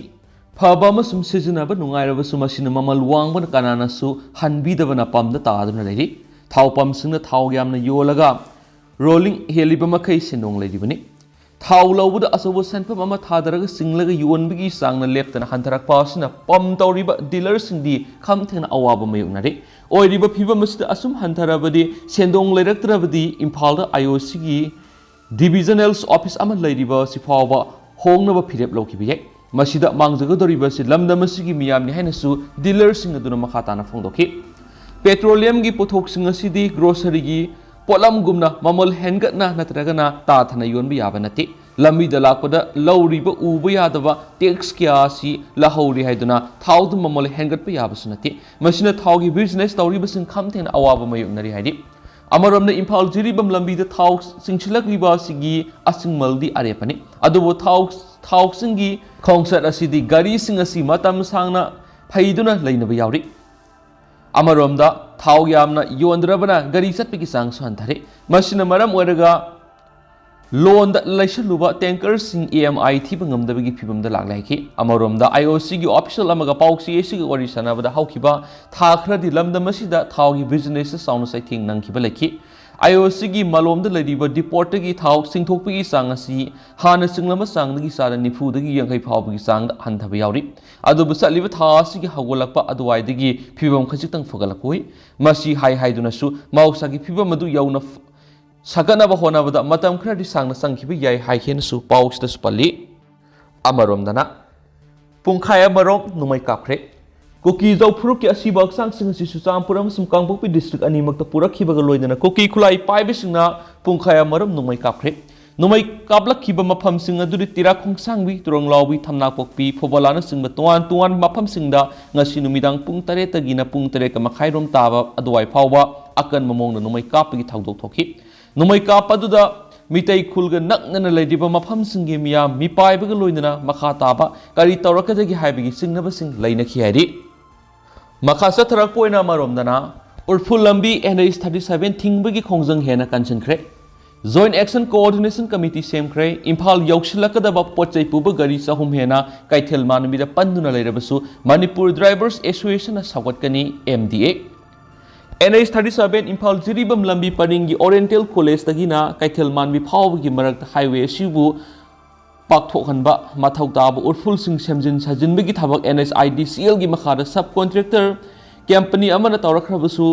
ꯐꯕ ꯑꯃꯁꯨꯡ ꯁꯤꯖꯤꯟꯅꯕ ꯅꯨꯡꯉꯥꯏꯔꯕꯁꯨ, ꯃꯁꯤꯅ ꯃꯃꯜ ꯋꯥꯡꯕꯅ ꯀꯅꯥꯅꯁꯨ ꯍꯟꯕꯤꯗꯕꯅ ꯄꯝꯗ ꯇꯥꯗꯨꯅ ꯂꯩꯔꯤ꯫ ꯊꯥꯎ ꯄꯝꯁꯤꯡꯅ ꯊꯥꯎ ꯌꯥꯝꯅ ꯌꯣꯜꯂꯒ ꯔꯣꯂꯤꯡ ꯍꯦꯜꯂꯤꯕ ꯃꯈꯩ ꯁꯦꯟꯗꯣꯡ ꯂꯩꯔꯤꯕꯅꯤ꯫ ꯊꯥꯎ ꯂꯧꯕꯗ ꯑꯆꯧꯕ ꯁꯦꯟꯐꯝ ꯑꯃ ꯊꯥꯗꯔꯒ ꯆꯤꯡꯂꯒ ꯌꯣꯟꯕꯒꯤ ꯆꯥꯡꯅ ꯂꯦꯞꯇꯅ ꯍꯟꯊꯔꯛꯄ ꯑꯁꯤꯅ ꯄꯝ ꯇꯧꯔꯤꯕ ꯗꯤꯂꯔꯁꯤꯡꯗꯤ ꯈꯝ ꯊꯦꯡꯅ ꯑꯋꯥꯕ ꯃꯥꯌꯣꯛꯅꯔꯤ꯫ ꯑꯣꯏꯔꯤꯕ ꯐꯤꯕꯝ ꯑꯁꯤꯗ ꯑꯁꯨꯝ ꯍꯟꯊꯔꯕꯗꯤ ꯁꯦꯟꯗꯣꯡ ꯂꯩꯔꯛꯇ꯭ꯔꯕꯗꯤ ꯏꯝꯐꯥꯜꯗ ꯑꯥꯏ ꯑꯣ ꯁꯤꯒꯤ ꯗꯤꯚꯤꯖꯅꯦꯜ ꯑꯣꯐꯤꯁ ꯑꯃ ꯂꯩꯔꯤꯕ ꯑꯁꯤ ꯐꯥꯎꯕ ꯍꯣꯡꯅꯕ ꯐꯤꯔꯦꯞ ꯂꯧꯈꯤꯕ ꯌꯥꯏ꯫ ꯃꯁꯤꯗ ꯃꯥꯡꯖꯒꯗꯧꯔꯤꯕ ꯑꯁꯤ ꯂꯝꯗꯝ ꯑꯁꯤꯒꯤ ꯃꯤꯌꯥꯝꯅꯤ ꯍꯥꯏꯅꯁꯨ ꯗꯤꯂꯔꯁꯤꯡ ꯑꯗꯨꯅ ꯃꯈꯥ ꯇꯥꯅ ꯐꯣꯡꯗꯣꯛꯈꯤ꯫ ꯄꯦꯇ꯭ꯔꯣꯂꯤꯌꯝꯒꯤ ꯄꯣꯠꯊꯣꯛꯁꯤꯡ ꯑꯁꯤꯗꯤ ꯒ꯭ꯔꯣꯁꯔꯤꯒꯤ ꯄꯣꯠꯂꯝꯒꯨꯝꯅ ꯃꯃꯜ ꯍꯦꯟꯒꯠꯅ ꯅꯠꯇ꯭ꯔꯒꯅ ꯇꯥꯊꯅ ꯌꯣꯟꯕ ꯌꯥꯕ ꯅꯠꯇꯦ꯫ ꯂꯝꯕꯤꯗ ꯂꯥꯛꯄꯗ ꯂꯧꯔꯤꯕ ꯎꯕ ꯌꯥꯗꯕ ꯇꯦꯛꯁ ꯀꯌꯥ ꯑꯁꯤ ꯂꯧꯍꯧꯔꯤ ꯍꯥꯏꯗꯨꯅ ꯊꯥꯎꯗꯨ ꯃꯃꯜ ꯍꯦꯟꯒꯠꯄ ꯌꯥꯕꯁꯨ ꯅꯠꯇꯦ꯫ ꯃꯁꯤꯅ ꯊꯥꯎꯒꯤ ꯕꯤꯖꯤꯅꯦꯁ ꯇꯧꯔꯤꯕꯁꯤꯡ ꯈꯝ ꯊꯦꯡꯅ ꯑꯋꯥꯕ ꯃꯥꯌꯣꯛꯅꯔꯤ ꯍꯥꯏꯔꯤ꯫ ꯑꯃꯔꯣꯝꯗ ꯏꯝꯐꯥꯜ ꯖꯤꯔꯤꯕꯥꯝ ꯂꯝꯕꯤꯗ ꯊꯥꯎ ꯆꯤꯡꯁꯤꯜꯂꯛꯂꯤꯕ ꯑꯁꯤꯒꯤ ꯑꯁꯤꯡꯃꯜꯗꯤ ꯑꯔꯦꯞꯄꯅꯤ꯫ ꯑꯗꯨꯕꯨ ꯊꯥꯎ, ꯊꯥꯎꯁꯤꯡꯒꯤ ꯈꯣꯡꯆꯠ ꯑꯁꯤꯗꯤ ꯒꯥꯔꯤꯁꯤꯡ ꯑꯁꯤ ꯃꯇꯝ ꯁꯥꯡꯅ ꯐꯩꯗꯨꯅ ꯂꯩꯅꯕ ꯌꯥꯎꯔꯤ꯫ ꯑꯃꯔꯣꯝꯗ ꯊꯥꯎ ꯌꯥꯝꯅ ꯌꯣꯟꯗ꯭ꯔꯕꯅ ꯒꯥꯔꯤ ꯆꯠꯄꯒꯤ ꯆꯥꯡꯁꯨ ꯍꯟꯊꯔꯦ꯫ ꯃꯁꯤꯅ ꯃꯔꯝ ꯑꯣꯏꯔꯒ ꯂꯣꯟꯗ ꯂꯩꯁꯜꯂꯨꯕ ꯇꯦꯡꯀꯔꯁꯤꯡ ꯏ ꯑꯦꯝ ꯑꯥꯏ ꯊꯤꯕ ꯉꯝꯗꯕꯒꯤ ꯐꯤꯕꯝꯗ ꯂꯥꯛꯂꯦ ꯍꯥꯏꯈꯤ꯫ ꯑꯃꯔꯣꯝꯗ ꯑꯥꯏ ꯑꯣ ꯁꯤꯒꯤ ꯑꯣꯐꯤꯁꯤꯌꯦꯜ ꯑꯃꯒ ꯄꯥꯎꯆꯦ ꯑꯁꯤꯒ ꯋꯥꯔꯤ ꯁꯥꯟꯅꯕꯗ ꯍꯧꯈꯤꯕ ꯊꯥ ꯈꯔꯗꯤ ꯂꯝꯗꯝ ꯑꯁꯤꯗ ꯊꯥꯎꯒꯤ ꯕꯤꯖꯤꯅꯦꯁꯇ ꯆꯥꯎꯅ ꯆꯩꯊꯦꯡ ꯅꯪꯈꯤꯕ ꯂꯩꯈꯤ꯫ ꯑꯥꯏ ꯑꯣ ꯁꯤꯒꯤ ꯃꯥꯂꯣꯝꯗ ꯂꯩꯔꯤꯕ ꯗꯤꯄꯣꯔꯠꯇꯒꯤ ꯊꯥꯎ ꯆꯤꯡꯊꯣꯛꯄꯒꯤ ꯆꯥꯡ ꯑꯁꯤ ꯍꯥꯟꯅ ꯆꯤꯡꯂꯝꯕ ꯆꯥꯡꯗꯒꯤ ꯆꯥꯗ ꯅꯤꯐꯨꯗꯒꯤ ꯌꯥꯡꯈꯩ ꯐꯥꯎꯕꯒꯤ ꯆꯥꯡꯗ ꯍꯟꯊꯕ ꯌꯥꯎꯔꯤ꯫ ꯑꯗꯨꯕꯨ ꯆꯠꯂꯤꯕ ꯊꯥ ꯑꯁꯤꯒꯤ ꯍꯧꯒꯠꯂꯛꯄ ꯑꯗꯨꯋꯥꯏꯗꯒꯤ ꯐꯤꯕꯝ ꯈꯖꯤꯛꯇꯪ ꯐꯒꯠꯂꯛꯄ ꯎꯏ꯫ ꯃꯁꯤ ꯍꯥꯏ ꯍꯥꯏꯗꯨꯅꯁꯨ ꯃꯍꯧꯁꯥꯒꯤ ꯐꯤꯕꯝ ꯑꯗꯨ ꯌꯧꯅ ꯐ-, ꯁꯥꯒꯠꯅꯕ ꯍꯣꯠꯅꯕꯗ ꯃꯇꯝ ꯈꯔꯗꯤ ꯁꯥꯡꯅ ꯆꯪꯈꯤꯕ ꯌꯥꯏ ꯍꯥꯏꯈꯤꯅꯁꯨ ꯄꯥꯎꯁꯤꯗꯁꯨ ꯄꯜꯂꯤ꯫ ꯑꯃꯔꯣꯝꯗꯅ, ꯄꯨꯡꯈꯥꯏ ꯑꯃꯔꯣꯝ ꯅꯣꯡꯃꯩ ꯀꯥꯞꯈ꯭ꯔꯦ꯫ ꯀꯨꯀꯤ ꯖꯧ ꯐꯨꯔꯨꯞꯀꯤ ꯑꯁꯤꯕ ꯍꯛꯆꯥꯡꯁꯤꯡ ꯑꯁꯤ ꯆꯨꯔꯆꯥꯟꯄꯨꯔ ꯑꯃꯁꯨꯡ ꯀꯥꯡꯄꯣꯛꯄꯤ ꯗꯤꯁꯇ꯭ꯔꯤꯛ ꯑꯅꯤꯃꯛꯇ ꯄꯨꯔꯛꯈꯤꯕꯒ ꯂꯣꯏꯅꯅ ꯀꯨꯀꯤ ꯈꯨꯠꯂꯥꯏ ꯄꯥꯏꯕꯁꯤꯡꯅ ꯄꯨꯡꯈꯥꯏ ꯑꯃꯔꯣꯝ ꯅꯣꯡꯃꯩ ꯀꯥꯞꯈ꯭ꯔꯦ꯫ ꯅꯣꯡꯃꯩ ꯀꯥꯞꯂꯛꯈꯤꯕ ꯃꯐꯝꯁꯤꯡ ꯑꯗꯨꯗꯤ ꯇꯤꯔꯥ ꯈꯣꯡꯁꯥꯡꯕꯤ, ꯇꯨꯔꯪꯂꯥꯎꯕꯤ, ꯊꯝꯅꯥꯄꯣꯛꯄꯤ, ꯐꯧꯕꯥꯂꯥꯅꯆꯤꯡꯕ ꯇꯣꯉꯥꯟ ꯇꯣꯉꯥꯟꯕ ꯃꯐꯝꯁꯤꯡꯗ ꯉꯁꯤ ꯅꯨꯃꯤꯗꯥꯡ ꯄꯨꯡ ꯇꯔꯦꯠꯇꯒꯤꯅ ꯄꯨꯡ ꯇꯔꯦꯠꯀ ꯃꯈꯥꯏꯔꯣꯝ ꯇꯥꯕ ꯑꯗꯨꯋꯥꯏ ꯐꯥꯎꯕ ꯑꯀꯟꯕ ꯃꯑꯣꯡꯗ ꯅꯣꯡꯃꯩ ꯀꯥꯞꯄꯒꯤ ꯊꯧꯗꯣꯛ ꯊꯣꯛꯈꯤ꯫ ꯅꯣꯡꯃꯩ ꯀꯥꯞꯄ ꯑꯗꯨꯗ ꯃꯤꯇꯩ ꯈꯨꯜꯒ ꯅꯛꯅꯅ ꯂꯩꯔꯤꯕ ꯃꯐꯝꯁꯤꯡꯒꯤ ꯃꯤꯌꯥꯝ ꯃꯤꯄꯥꯏꯕꯒ ꯂꯣꯏꯅꯅ ꯃꯈꯥ ꯇꯥꯕ ꯀꯔꯤ ꯇꯧꯔꯛꯀꯗꯒꯦ ꯍꯥꯏꯕꯒꯤ ꯆꯤꯡꯅꯕꯁꯤꯡ ꯂꯩꯅꯈꯤ ꯍꯥꯏꯔꯤ꯫ ꯃꯈꯥ ꯆꯠꯊꯔꯛꯄ ꯑꯣꯏꯅ ꯑꯃꯔꯣꯝꯗꯅ ꯎꯔꯐꯨꯜ ꯂꯝꯕꯤ N H thirty seven ꯊꯤꯡꯕꯒꯤ ꯈꯣꯡꯖꯪ ꯍꯦꯟꯅ ꯀꯟꯁꯤꯟꯈ꯭ꯔꯦ꯫ Joint Action Coordination Committee ꯁꯦꯝꯈ꯭ꯔꯦ꯫ Imphal ꯌꯧꯁꯤꯜꯂꯛꯀꯗꯕ ꯄꯣꯠ ꯆꯩ ꯄꯨꯕ ꯒꯥꯔꯤ ꯆꯍꯨꯝ ꯍꯦꯟꯅ ꯀꯩꯊꯦꯜ ꯃꯥꯟꯕꯤꯗ ꯄꯟꯗꯨꯅ ꯂꯩꯔꯕꯁꯨ Manipur Drivers Association ꯅ ꯁꯧꯒꯠꯀꯅꯤ, M D A꯫ N H thirty seven Imphal Jiribam ꯂꯝꯕꯤ ꯄꯔꯤꯡꯒꯤ Oriental College ꯇꯒꯤꯅ ꯀꯩꯊꯦꯜ ꯃꯥꯟꯕꯤ ꯐꯥꯎꯕꯒꯤ ꯃꯔꯛꯇ highway ꯑꯁꯤꯕꯨ ꯄꯥꯛꯊꯣꯛꯍꯟꯕ ꯃꯊꯧ ꯇꯥꯕ ꯎꯔꯐꯨꯜꯁꯤꯡ ꯁꯦꯝꯖꯤꯟ ꯁꯥꯖꯤꯟꯕꯒꯤ ꯊꯕꯛ N H I D C L ꯒꯤ ꯃꯈꯥꯗ sub contractor company ꯑꯃꯅ ꯇꯧꯔꯛꯈ꯭ꯔꯕꯁꯨ,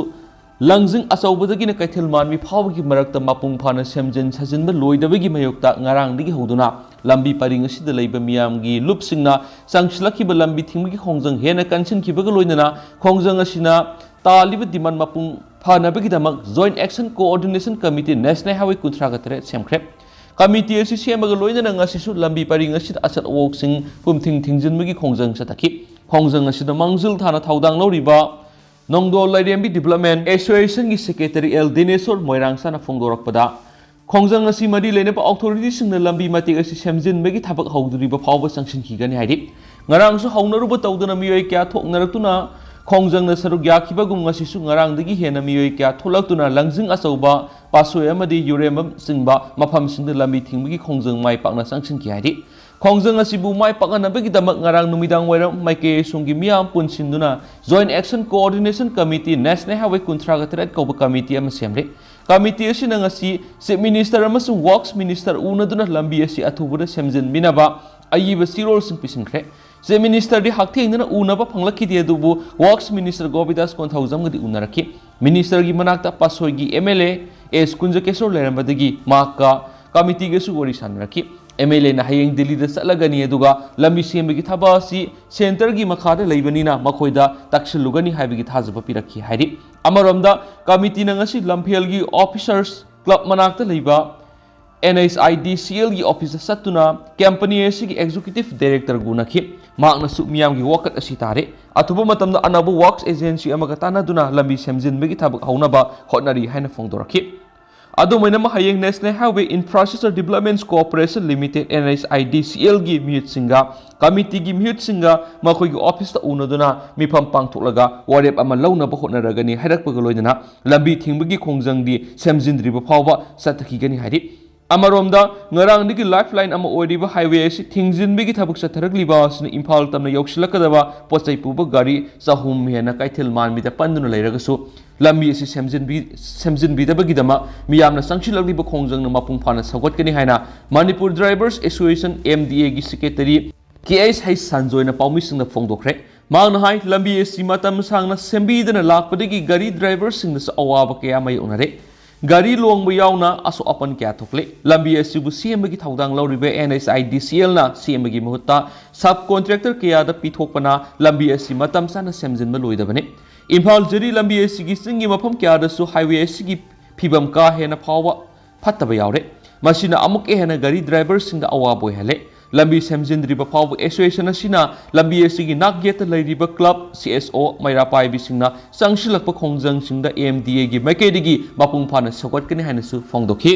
ꯂꯪꯖꯤꯡ ꯑꯆꯧꯕꯗꯒꯤꯅ ꯀꯩꯊꯦꯜ ꯃꯥꯟꯕꯤ ꯐꯥꯎꯕꯒꯤ ꯃꯔꯛꯇ ꯃꯄꯨꯡ ꯐꯥꯅ ꯁꯦꯝꯖꯤꯟ ꯁꯥꯖꯤꯟꯕ ꯂꯣꯏꯗꯕꯒꯤ ꯃꯥꯌꯣꯛꯇ ꯉꯔꯥꯡꯗꯒꯤ ꯍꯧꯗꯨꯅ ꯂꯝꯕꯤ ꯄꯔꯤꯡ ꯑꯁꯤꯗ ꯂꯩꯕ ꯃꯤꯌꯥꯝꯒꯤ ꯂꯨꯞꯁꯤꯡꯅ ꯆꯪꯁꯤꯜꯂꯛꯈꯤꯕ ꯂꯝꯕꯤ ꯊꯤꯡꯕꯒꯤ ꯈꯣꯡꯖꯪ ꯍꯦꯟꯅ ꯀꯟꯁꯤꯟꯈꯤꯕꯒ ꯂꯣꯏꯅꯅ ꯈꯣꯡꯖꯪ ꯑꯁꯤꯅ ꯇꯥꯜꯂꯤꯕ demand ꯃꯄꯨꯡ ꯐꯥꯅꯕꯒꯤꯗꯃꯛ Joint Action Coordination Committee National Highway ꯀꯨꯟꯊ꯭ꯔꯥꯒ ꯇꯔꯦꯠ ꯁꯦꯝꯈ꯭ꯔꯦ꯫ Committee ꯑꯁꯤ ꯁꯦꯝꯕꯒ ꯂꯣꯏꯅꯅ ꯉꯁꯤꯁꯨ ꯂꯝꯕꯤ ꯄꯔꯤꯡ ꯑꯁꯤꯗ ꯑꯆꯠ ꯑꯋꯣꯛꯁꯤꯡ ꯄꯨꯝꯊꯤꯡ ꯊꯤꯡꯖꯤꯟꯕꯒꯤ ꯈꯣꯡꯖꯪ ꯆꯠꯊꯈꯤ꯫ ꯈꯣꯡꯖꯪ ꯑꯁꯤꯗ ꯃꯥꯡꯖꯤꯜ ꯊꯥꯅ ꯊꯧꯗꯥꯡ ꯂꯧꯔꯤꯕ ꯅꯣꯡꯗꯣꯜ ꯂꯥꯏꯔꯦꯝꯕꯤ Development Association ꯒꯤ Secretary L ꯗꯤꯅꯦꯁꯣꯔ ꯃꯣꯏꯔꯥꯡꯁꯥꯅ ꯐꯣꯡꯗꯣꯔꯛꯄꯗ, ꯈꯣꯡꯖꯪ ꯑꯁꯤ ꯃꯔꯤ ꯂꯩꯅꯕ authority ꯁꯤꯡꯅ ꯂꯝꯕꯤ ꯃꯇꯦꯛ ꯑꯁꯤ ꯁꯦꯝꯖꯤꯟꯕꯒꯤ ꯊꯕꯛ ꯍꯧꯗ꯭ꯔꯤꯕ ꯐꯥꯎꯕ ꯆꯪꯁꯤꯟꯈꯤꯒꯅꯤ ꯍꯥꯏꯔꯤ꯫ ꯉꯔꯥꯡꯁꯨ ꯍꯧꯅꯔꯨꯕ ꯇꯧꯗꯅ ꯃꯤꯑꯣꯏ ꯀꯌꯥ ꯊꯣꯛꯅꯔꯛꯇꯨꯅ ꯈꯣꯡꯖꯪꯗ ꯁꯔꯨꯛ ꯌꯥꯈꯤꯕꯒꯨꯝ, ꯉꯁꯤꯁꯨ ꯉꯔꯥꯡꯗꯒꯤ ꯍꯦꯟꯅ ꯃꯤꯑꯣꯏ ꯀꯌꯥ ꯊꯣꯛꯂꯛꯇꯨꯅ ꯂꯪꯖꯤꯡ ꯑꯆꯧꯕ, ꯄꯥꯠꯁꯣꯏ ꯑꯃꯗꯤ ꯌꯨꯔꯦꯝꯕꯝ ꯆꯤꯡꯕ ꯃꯐꯝꯁꯤꯡꯗ ꯂꯝꯕꯤ ꯊꯤꯡꯕꯒꯤ ꯈꯣꯡꯖꯪ ꯃꯥꯏ ꯄꯥꯛꯅ ꯆꯪꯁꯤꯟꯈꯤ ꯍꯥꯏꯔꯤ꯫ ꯈꯣꯡꯖꯪ ꯑꯁꯤꯕꯨ ꯃꯥꯏ ꯄꯥꯛꯅꯅꯕꯒꯤꯗꯃꯛ ꯉꯔꯥꯡ ꯅꯨꯃꯤꯗꯥꯡ ꯋꯥꯏꯔꯝ ꯃꯥꯏꯀꯩ ꯑꯁꯣꯝꯒꯤ ꯃꯤꯌꯥꯝ ꯄꯨꯟꯁꯤꯟꯗꯨꯅ Joint Action Coordination Committee, National Highway ꯀꯨꯟꯊ꯭ꯔꯥꯒ ꯇꯔꯦꯠ ꯀꯧꯕ committee ꯑꯃ ꯁꯦꯝꯂꯦ꯫ Committee ꯑꯁꯤꯅ ꯉꯁꯤ Chief Minister ꯑꯃꯁꯨꯡ Works Minister ꯎꯅꯗꯨꯅ ꯂꯝꯕꯤ ꯑꯁꯤ ꯑꯊꯨꯕꯗ ꯁꯦꯝꯖꯤꯟꯕꯤꯅꯕ ꯑꯏꯕ ꯆꯦꯔꯣꯜꯁꯤꯡ ꯄꯤꯁꯤꯟꯈ꯭ꯔꯦ꯫ Chief Minister ꯗꯤ ꯍꯛꯊꯦꯡꯅꯅ ꯎꯅꯕ ꯐꯪꯂꯛꯈꯤꯗꯦ, ꯑꯗꯨꯕꯨ Works Minister ꯒꯣꯕꯤꯟꯗꯥꯁ ꯀꯣꯟꯊꯧꯖꯝꯒꯗꯤ ꯎꯅꯔꯛꯈꯤ꯫ Minister ꯒꯤ ꯃꯅꯥꯛꯇ ꯄꯥꯠꯁꯣꯏꯒꯤ M L A S ꯀꯨꯟꯖꯀꯦꯁꯣꯔ ꯂꯩꯔꯝꯕꯗꯒꯤ ꯃꯍꯥꯛꯀ committee ꯒꯁꯨ ꯋꯥꯔꯤ ꯁꯥꯟꯅꯔꯛꯈꯤ꯫ M L A ꯅ ꯍꯌꯦꯡ ꯗꯤꯜꯂꯤꯗ ꯆꯠꯂꯒꯅꯤ, ꯑꯗꯨꯒ ꯂꯝꯕꯤ ꯁꯦꯝꯕꯒꯤ ꯊꯕꯛ ꯑꯁꯤ centre ꯒꯤ ꯃꯈꯥꯗ ꯂꯩꯕꯅꯤꯅ ꯃꯈꯣꯏꯗ ꯇꯛꯁꯤꯜꯂꯨꯒꯅꯤ ꯍꯥꯏꯕꯒꯤ ꯊꯥꯖꯕ ꯄꯤꯔꯛꯈꯤ ꯍꯥꯏꯔꯤ꯫ ꯑꯃꯔꯣꯝꯗ, committee ꯅ ꯉꯁꯤ ꯂꯝꯐꯦꯜꯒꯤ Officers Club ꯃꯅꯥꯛꯇ ꯂꯩꯕ NHIDCLꯒꯤ officeꯇ ꯆꯠꯇꯨꯅ company ꯑꯁꯤꯒꯤ executive directorꯒ ꯎꯅꯈꯤ꯫ ꯃꯍꯥꯛꯅꯁꯨ ꯃꯤꯌꯥꯝꯒꯤ ꯋꯥꯀꯠ ꯑꯁꯤ ꯇꯥꯔꯦ꯫ ꯑꯊꯨꯕ ꯃꯇꯝꯗ ꯑꯅꯧꯕ works agency ꯑꯃꯒ ꯇꯥꯟꯅꯗꯨꯅ ꯂꯝꯕꯤ ꯁꯦꯝꯖꯤꯟꯕꯒꯤ ꯊꯕꯛ ꯍꯧꯅꯕ ꯍꯣꯠꯅꯔꯤ ꯍꯥꯏꯅ ꯐꯣꯡꯗꯣꯔꯛꯈꯤ꯫ ꯑꯗꯨꯝ ꯑꯣꯏꯅꯃꯛ, ꯍꯌꯦꯡ National Highway Infrastructure Development Corporation Limited, NHIDCLꯒꯤ ꯃꯤꯍꯨꯠꯁꯤꯡꯒ committeeꯒꯤ ꯃꯤꯍꯨꯠꯁꯤꯡꯒ ꯃꯈꯣꯏꯒꯤ officeꯇ ꯎꯅꯗꯨꯅ ꯃꯤꯐꯝ ꯄꯥꯡꯊꯣꯛꯂꯒ ꯋꯥꯔꯦꯞ ꯑꯃ ꯂꯧꯅꯕ ꯍꯣꯠꯅꯔꯒꯅꯤ ꯍꯥꯏꯔꯛꯄꯒ ꯂꯣꯏꯅꯅ ꯂꯝꯕꯤ ꯊꯤꯡꯕꯒꯤ ꯈꯣꯡꯖꯪꯗꯤ ꯁꯦꯝꯖꯤꯟꯗ꯭ꯔꯤꯕ ꯐꯥꯎꯕ ꯆꯠꯊꯈꯤꯒꯅꯤ ꯍꯥꯏꯔꯤ꯫ ꯑꯃꯔꯣꯝꯗ, ꯉꯔꯥꯡꯗꯒꯤ lifeline ꯑꯃ ꯑꯣꯏꯔꯤꯕ highway ꯑꯁꯤ ꯊꯤꯡꯖꯤꯟꯕꯒꯤ ꯊꯕꯛ ꯆꯠꯊꯔꯛꯂꯤꯕ ꯑꯁꯤꯅ ꯏꯝꯐꯥꯜ ꯇꯝꯅ ꯌꯧꯁꯤꯜꯂꯛꯀꯗꯕ ꯄꯣꯠꯆꯩ ꯄꯨꯕ ꯒꯥꯔꯤ ꯆꯍꯨꯝ ꯍꯦꯟꯅ ꯀꯩꯊꯦꯜ ꯃꯥꯟꯕꯤꯗ ꯄꯟꯗꯨꯅ ꯂꯩꯔꯒꯁꯨ, ꯂꯝꯕꯤ ꯑꯁꯤ ꯁꯦꯝꯖꯤꯟꯕꯤ-, ꯁꯦꯝꯖꯤꯟꯕꯤꯗꯕꯒꯤꯗꯃꯛ ꯃꯤꯌꯥꯝꯅ ꯆꯪꯁꯤꯜꯂꯛꯂꯤꯕ ꯈꯣꯡꯖꯪꯅ ꯃꯄꯨꯡ ꯐꯥꯅ ꯁꯧꯒꯠꯀꯅꯤ ꯍꯥꯏꯅ Manipur Drivers Association, MDAꯒꯤ secretary KSH ꯁꯟꯖꯣꯏꯅ ꯄꯥꯎꯃꯤꯁꯤꯡꯗ ꯐꯣꯡꯗꯣꯛꯈ꯭ꯔꯦ꯫ ꯃꯍꯥꯛꯅ ꯍꯥꯏ, ꯂꯝꯕꯤ ꯑꯁꯤ ꯃꯇꯝ ꯁꯥꯡꯅ ꯁꯦꯝꯕꯤꯗꯅ ꯂꯥꯛꯄꯗꯒꯤ ꯒꯥꯔꯤ driverꯁꯤꯡꯗꯁꯨ ꯑꯋꯥꯕ ꯀꯌꯥ ꯃꯥꯌꯣꯛꯅꯔꯦ꯫ ꯒꯥꯔꯤ ꯂꯣꯡꯕ ꯌꯥꯎꯅ ꯑꯁꯣꯛ ꯑꯄꯟ ꯀꯌꯥ ꯊꯣꯛꯂꯦ꯫ ꯂꯝꯕꯤ ꯑꯁꯤꯕꯨ ꯁꯦꯝꯕꯒꯤ ꯊꯧꯗꯥꯡ ꯂꯧꯔꯤꯕ NHIDCLꯅ ꯁꯦꯝꯕꯒꯤ ꯃꯍꯨꯠꯇ sub contractor ꯀꯌꯥꯗ ꯄꯤꯊꯣꯛꯄꯅ ꯂꯝꯕꯤ ꯑꯁꯤ ꯃꯇꯝ ꯆꯥꯅ ꯁꯦꯝꯖꯤꯟꯕ ꯂꯣꯏꯗꯕꯅꯤ꯫ ꯏꯝꯐꯥꯜ ꯖꯤꯔꯤ ꯂꯝꯕꯤ ꯑꯁꯤꯒꯤ ꯆꯤꯡꯒꯤ ꯃꯐꯝ ꯀꯌꯥꯗꯁꯨ highway ꯑꯁꯤꯒꯤ ꯐꯤꯕꯝ ꯀꯥ ꯍꯦꯟꯅ ꯐꯥꯎꯕ ꯐꯠꯇꯕ ꯌꯥꯎꯔꯦ꯫ ꯃꯁꯤꯅ ꯑꯃꯨꯛꯀ ꯍꯦꯟꯅ ꯒꯥꯔꯤ driverꯁꯤꯡꯗ ꯑꯋꯥꯕ ꯑꯣꯏꯍꯜꯂꯦ꯫ ꯂꯝꯕꯤ ꯁꯦꯝꯖꯤꯟꯗ꯭ꯔꯤꯕ ꯐꯥꯎꯕ association ꯑꯁꯤꯅ ꯂꯝꯕꯤ ꯑꯁꯤꯒꯤ ꯅꯥꯛ ꯌꯦꯠꯇ ꯂꯩꯔꯤꯕ club, CSO, ꯃꯩꯔꯥ ꯄꯥꯏꯕꯤꯁꯤꯡꯅ ꯆꯪꯁꯤꯜꯂꯛꯄ ꯈꯣꯡꯖꯪꯁꯤꯡꯗ MDAꯒꯤ ꯃꯥꯏꯀꯩꯗꯒꯤ ꯃꯄꯨꯡ ꯐꯥꯅ ꯁꯧꯒꯠꯀꯅꯤ ꯍꯥꯏꯅꯁꯨ ꯐꯣꯡꯗꯣꯛꯈꯤ꯫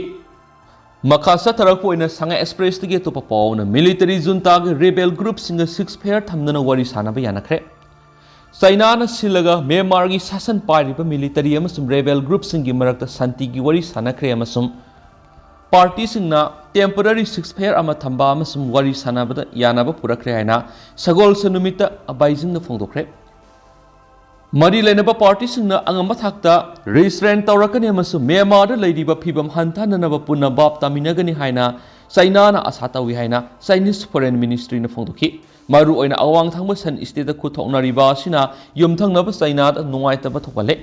ꯃꯈꯥ ꯆꯠꯊꯔꯛꯄ ꯑꯣꯏꯅ ꯁꯉꯥꯏ Expressꯇꯒꯤ ꯑꯇꯣꯞꯄ ꯄꯥꯎ ꯑꯃꯅ, military juntaꯒꯤ rebel groupꯁꯤꯡꯒ ceasefire ꯊꯝꯗꯅ ꯋꯥꯔꯤ ꯁꯥꯅꯕ ꯌꯥꯅꯈ꯭ꯔꯦ꯫ ꯆꯩꯅꯥꯅ ꯁꯤꯜꯂꯒ ꯃ꯭ꯌꯥꯟꯃꯥꯔꯒꯤ ꯁꯥꯁꯟ ꯄꯥꯏꯔꯤꯕ military ꯑꯃꯁꯨꯡ rebel groupꯁꯤꯡꯒꯤ ꯃꯔꯛꯇ ꯁꯥꯟꯇꯤꯒꯤ ꯋꯥꯔꯤ ꯁꯥꯅꯈ꯭ꯔꯦ ꯑꯃꯁꯨꯡ partyꯁꯤꯡꯅ temporary ceasefire ꯑꯃ ꯊꯝꯕ ꯑꯃꯁꯨꯡ ꯋꯥꯔꯤ ꯁꯥꯅꯕꯗ ꯌꯥꯅꯕ ꯄꯨꯔꯛꯈ꯭ꯔꯦ ꯍꯥꯏꯅ ꯁꯒꯣꯜꯁꯦꯟ ꯅꯨꯃꯤꯠꯇ ꯕꯩꯖꯤꯡꯗ ꯐꯣꯡꯗꯣꯛꯈ꯭ꯔꯦ꯫ ꯃꯔꯤ ꯂꯩꯅꯕ partyꯁꯤꯡꯅ ꯑꯉꯝꯕ ꯊꯥꯛꯇ restraint ꯇꯧꯔꯛꯀꯅꯤ ꯑꯃꯁꯨꯡ ꯃ꯭ꯌꯥꯟꯃꯥꯔꯗ ꯂꯩꯔꯤꯕ ꯐꯤꯚꯝ ꯍꯟꯊꯍꯟꯅꯕ ꯄꯨꯟꯅ ꯚꯥꯞ ꯇꯥꯃꯤꯟꯅꯒꯅꯤ ꯍꯥꯏꯅ ꯆꯩꯅꯥꯅ ꯑꯥꯁꯥ ꯇꯧꯏ ꯍꯥꯏꯅ Chinese Foreign Ministryꯅ ꯐꯣꯡꯗꯣꯛꯈꯤ꯫ ꯃꯔꯨꯑꯣꯏꯅ ꯑꯋꯥꯡ ꯊꯪꯕ ꯁꯟ state ꯈꯨꯠ ꯊꯣꯛꯅꯔꯤꯕ ꯑꯁꯤꯅ ꯌꯨꯝꯊꯪꯅꯕ ꯆꯩꯅꯥꯗ ꯅꯨꯡꯉꯥꯏꯇꯕ ꯊꯣꯛꯍꯜꯂꯦ꯫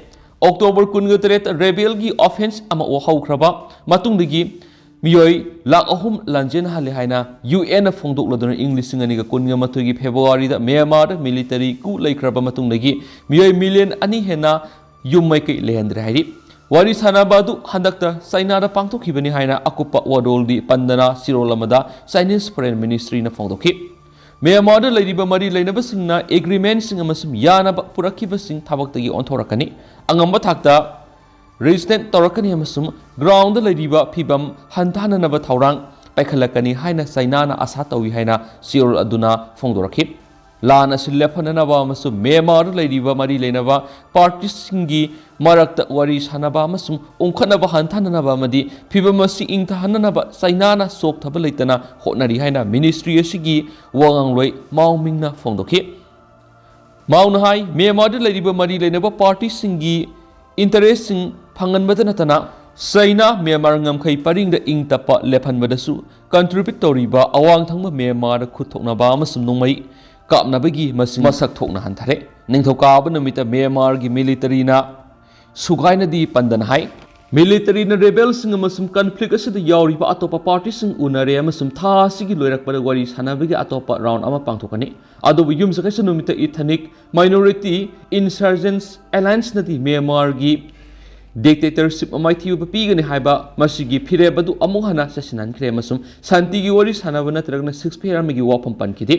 October ꯀꯨꯟꯒ ꯇꯔꯦꯠꯇ rebelꯒꯤ offensive ꯑꯃ ꯍꯧꯈ꯭ꯔꯕ ꯃꯇꯨꯡꯗꯒꯤ ꯃꯤꯑꯣꯏ ꯂꯥꯈ ꯑꯍꯨꯝ ꯂꯥꯟꯖꯦꯟꯍꯜꯂꯦ ꯍꯥꯏꯅ UNꯅ ꯐꯣꯡꯗꯣꯛꯂꯗꯨꯅ ꯏꯪ ꯂꯤꯁꯤꯡ ꯑꯅꯤꯒ ꯀꯨꯟꯒ ꯃꯥꯊꯣꯏꯒꯤ Februaryꯗ ꯃ꯭ꯌꯥꯟꯃꯥꯔꯗ military coup ꯂꯩꯈ꯭ꯔꯕ ꯃꯇꯨꯡꯗꯒꯤ ꯃꯤꯑꯣꯏ million ꯑꯅꯤ ꯍꯦꯟꯅ ꯌꯨꯝ ꯃꯥꯏꯀꯩ ꯂꯩꯍꯟꯗ꯭ꯔꯦ ꯍꯥꯏꯔꯤ꯫ ꯋꯥꯔꯤ ꯁꯥꯟꯅꯕ ꯑꯗꯨ ꯍꯟꯗꯛꯇ ꯆꯩꯅꯥꯗ ꯄꯥꯡꯊꯣꯛꯈꯤꯕꯅꯤ ꯍꯥꯏꯅ ꯑꯀꯨꯞꯄ ꯋꯥꯔꯣꯜꯗꯤ ꯄꯟꯗꯅ ꯆꯦꯔꯣꯜ ꯑꯃꯗ Chinese Foreign Ministryꯅ ꯐꯣꯡꯗꯣꯛꯈꯤ꯫ ꯃ꯭ꯌꯥꯟꯃꯥꯔꯗ ꯂꯩꯔꯤꯕ ꯃꯔꯤ ꯂꯩꯅꯕꯁꯤꯡꯅ agreementꯁꯤꯡ ꯑꯃꯁꯨꯡ ꯌꯥꯅꯕ ꯄꯨꯔꯛꯈꯤꯕꯁꯤꯡ ꯊꯕꯛꯇꯒꯤ ꯑꯣꯟꯊꯣꯔꯛꯀꯅꯤ, ꯑꯉꯝꯕ ꯊꯥꯛꯇ resistance ꯇꯧꯔꯛꯀꯅꯤ ꯑꯃꯁꯨꯡ groundꯗ ꯂꯩꯔꯤꯕ ꯐꯤꯚꯝ ꯍꯟꯊꯍꯟꯅꯕ ꯊꯧꯔꯥꯡ ꯄꯥꯏꯈꯠꯂꯛꯀꯅꯤ ꯍꯥꯏꯅ ꯆꯩꯅꯥꯅ ꯑꯥꯁꯥ ꯇꯧꯏ ꯍꯥꯏꯅ ꯆꯦꯔꯣꯜ ꯑꯗꯨꯅ ꯐꯣꯡꯗꯣꯔꯛꯈꯤ꯫ ꯂꯥꯟ ꯑꯁꯤ ꯂꯦꯞꯍꯟꯅꯅꯕ ꯑꯃꯁꯨꯡ ꯃ꯭ꯌꯥꯟꯃꯥꯔꯗ ꯂꯩꯔꯤꯕ ꯃꯔꯤ ꯂꯩꯅꯕ partyꯁꯤꯡꯒꯤ ꯃꯔꯛꯇ ꯋꯥꯔꯤ ꯁꯥꯅꯕ ꯑꯃꯁꯨꯡ ꯎꯪꯈꯠꯅꯕ ꯍꯟꯊꯍꯟꯅꯕ ꯑꯃꯗꯤ ꯐꯤꯚꯝ ꯑꯁꯤ ꯏꯪꯊꯍꯟꯅꯅꯕ ꯆꯩꯅꯥꯅ ꯆꯣꯛꯊꯕ ꯂꯩꯇꯅ ꯍꯣꯠꯅꯔꯤ ꯍꯥꯏꯅ ministry ꯑꯁꯤꯒꯤ ꯋꯥ ꯉꯥꯡꯂꯣꯏ ꯃꯥꯎ ꯃꯤꯡꯅ ꯐꯣꯡꯗꯣꯛꯈꯤ꯫ ꯃꯥꯎꯅ ꯍꯥꯏ, ꯃ꯭ꯌꯥꯟꯃꯥꯔꯗ ꯂꯩꯔꯤꯕ ꯃꯔꯤ ꯂꯩꯅꯕ partyꯁꯤꯡꯒꯤ interestꯁꯤꯡ ꯐꯪꯍꯟꯕꯗ ꯅꯠꯇꯅ ꯆꯩꯅꯥ ꯃ꯭ꯌꯥꯟꯃꯥꯔ ꯉꯝꯈꯩ ꯄꯔꯤꯡꯗ ꯏꯪ ꯇꯞꯄ ꯂꯦꯞꯍꯟꯕꯗꯁꯨ contribute ꯇꯧꯔꯤꯕ ꯑꯋꯥꯡ ꯊꯪꯕ ꯃ꯭ꯌꯥꯟꯃꯥꯔꯗ ꯈꯨꯠ ꯊꯣꯛꯅꯕ ꯑꯃꯁꯨꯡ ꯅꯣꯡꯃꯩ ꯀꯥꯞꯅꯕꯒꯤ ꯃꯁꯤꯡ ꯃꯁꯛ ꯊꯣꯛꯅ ꯍꯟꯊꯔꯦ꯫ ꯅꯤꯡꯊꯧꯀꯥꯕ ꯅꯨꯃꯤꯠꯇ ꯃ꯭ꯌꯥꯟꯃꯥꯔꯒꯤ militaryꯅ ꯁꯨꯒꯥꯏꯅꯗꯤ ꯄꯟꯗꯅ ꯍꯥꯏ, militaryꯅ rebelꯁꯤꯡ ꯑꯃꯁꯨꯡ conflict ꯑꯁꯤꯗ ꯌꯥꯎꯔꯤꯕ ꯑꯇꯣꯞꯄ partyꯁꯤꯡ ꯎꯅꯔꯦ ꯑꯃꯁꯨꯡ ꯊꯥ ꯑꯁꯤꯒꯤ ꯂꯣꯏꯔꯛꯄꯗ ꯋꯥꯔꯤ ꯁꯥꯟꯅꯕꯒꯤ ꯑꯇꯣꯞꯄ round ꯑꯃ ꯄꯥꯡꯊꯣꯛꯀꯅꯤ꯫ ꯑꯗꯨꯕꯨ ꯌꯨꯝꯁꯀꯩꯁ ꯅꯨꯃꯤꯠꯇ ethnic minority insurgents allianceꯅꯗꯤ ꯃ꯭ꯌꯥꯟꯃꯥꯔꯒꯤ dictatorship ꯃꯥꯏꯊꯤꯕ ꯄꯤꯒꯅꯤ ꯍꯥꯏꯕ ꯃꯁꯤꯒꯤ ꯐꯤꯔꯦꯞ ꯑꯗꯨ ꯑꯃꯨꯛ ꯍꯟꯅ ꯆꯠꯁꯤꯟꯍꯟꯈ꯭ꯔꯦ ꯑꯃꯁꯨꯡ ꯁꯥꯟꯇꯤꯒꯤ ꯋꯥꯔꯤ ꯁꯥꯟꯅꯕ ꯅꯠꯇ꯭ꯔꯒꯅ ceasefire ꯑꯃꯒꯤ ꯋꯥꯐꯝ ꯄꯟꯈꯤꯗꯦ꯫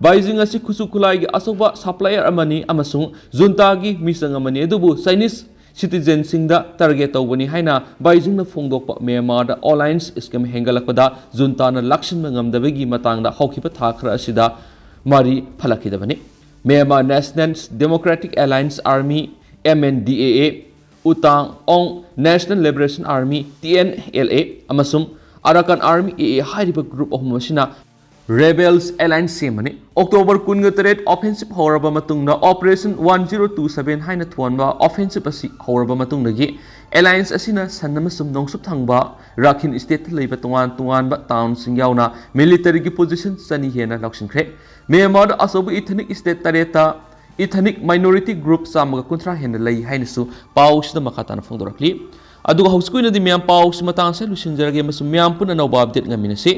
ꯕꯩꯖꯤꯡ ꯑꯁꯤ ꯈꯨꯠꯁꯨ ꯈꯨꯠꯂꯥꯏꯒꯤ ꯑꯆꯧꯕ supplier ꯑꯃꯅꯤ ꯑꯃꯁꯨꯡ ꯖꯨꯟꯇꯥꯒꯤ ꯃꯤꯆꯪ ꯑꯃꯅꯤ, ꯑꯗꯨꯕꯨ Chinese citizenꯁꯤꯡꯗ target ꯇꯧꯕꯅꯤ ꯍꯥꯏꯅ ꯕꯩꯖꯤꯡꯅ ꯐꯣꯡꯗꯣꯛꯄ ꯃ꯭ꯌꯥꯟꯃꯥꯔꯗ alliance scheme ꯍꯦꯟꯒꯠꯂꯛꯄꯗ ꯖꯨꯟꯇꯥꯅ ꯂꯥꯛꯁꯤꯟꯕ ꯉꯝꯗꯕꯒꯤ ꯃꯇꯥꯡꯗ ꯍꯧꯈꯤꯕ ꯊꯥ ꯈꯔ ꯑꯁꯤꯗ ꯃꯔꯤ ꯐꯠꯂꯛꯈꯤꯗꯕꯅꯤ꯫ Myanmar National Democratic Alliance Army, M N D A A, ꯎꯇꯥꯡ ꯑꯣꯡ National Liberation Army, T N L A, ꯑꯃꯁꯨꯡ Arakan Army, A A, ꯍꯥꯏꯔꯤꯕ group ꯑꯍꯨꯝ ꯑꯁꯤꯅ rebels alliance ꯁꯦꯝꯕꯅꯤ꯫ ꯑꯣꯛꯇꯣꯕꯔ ꯀꯨꯟꯒ ꯇꯔꯦꯠ offensive ꯍꯧꯔꯕ ꯃꯇꯨꯡꯗ Operation one zero two seven ꯍꯥꯏꯅ ꯊꯣꯟꯕ offensive ꯑꯁꯤ ꯍꯧꯔꯕ ꯃꯇꯨꯡꯗꯒꯤ alliance ꯑꯁꯤꯅ ꯁꯟ ꯑꯃꯁꯨꯡ ꯅꯣꯡꯆꯨꯞ ꯊꯪꯕ ꯔꯥꯈꯤꯟ stateꯇ ꯂꯩꯕ ꯇꯣꯉꯥꯟ ꯇꯣꯉꯥꯟꯕ townꯁꯤꯡ ꯌꯥꯎꯅ militaryꯒꯤ position ꯆꯅꯤ ꯍꯦꯟꯅ ꯂꯧꯁꯤꯟꯈ꯭ꯔꯦ꯫ ꯃ꯭ꯌꯥꯟꯃꯥꯔꯗ ꯑꯆꯧꯕ ethnic state ꯇꯔꯦꯠꯇ ethnic minority group ꯆꯥꯝꯃꯒ ꯀꯨꯟꯊ꯭ꯔꯥ ꯍꯦꯟꯅ ꯂꯩ ꯍꯥꯏꯅꯁꯨ ꯄꯥꯎꯁꯤꯗ ꯃꯈꯥ ꯇꯥꯅ ꯐꯣꯡꯗꯣꯔꯛꯂꯤ꯫ ꯑꯗꯨꯒ ꯍꯧꯖꯤꯛꯀꯤ ꯑꯣꯏꯅꯗꯤ ꯃꯌꯥꯝ ꯄꯥꯎꯁꯤ ꯃꯇꯥꯡ ꯑꯁꯤꯗ ꯂꯣꯏꯁꯤꯟꯖꯔꯒꯦ ꯑꯃꯁꯨꯡ ꯃꯌꯥꯝ ꯄꯨꯟꯅ ꯑꯅꯧꯕ update ꯉꯥꯏꯃꯤꯟꯅꯁꯤ꯫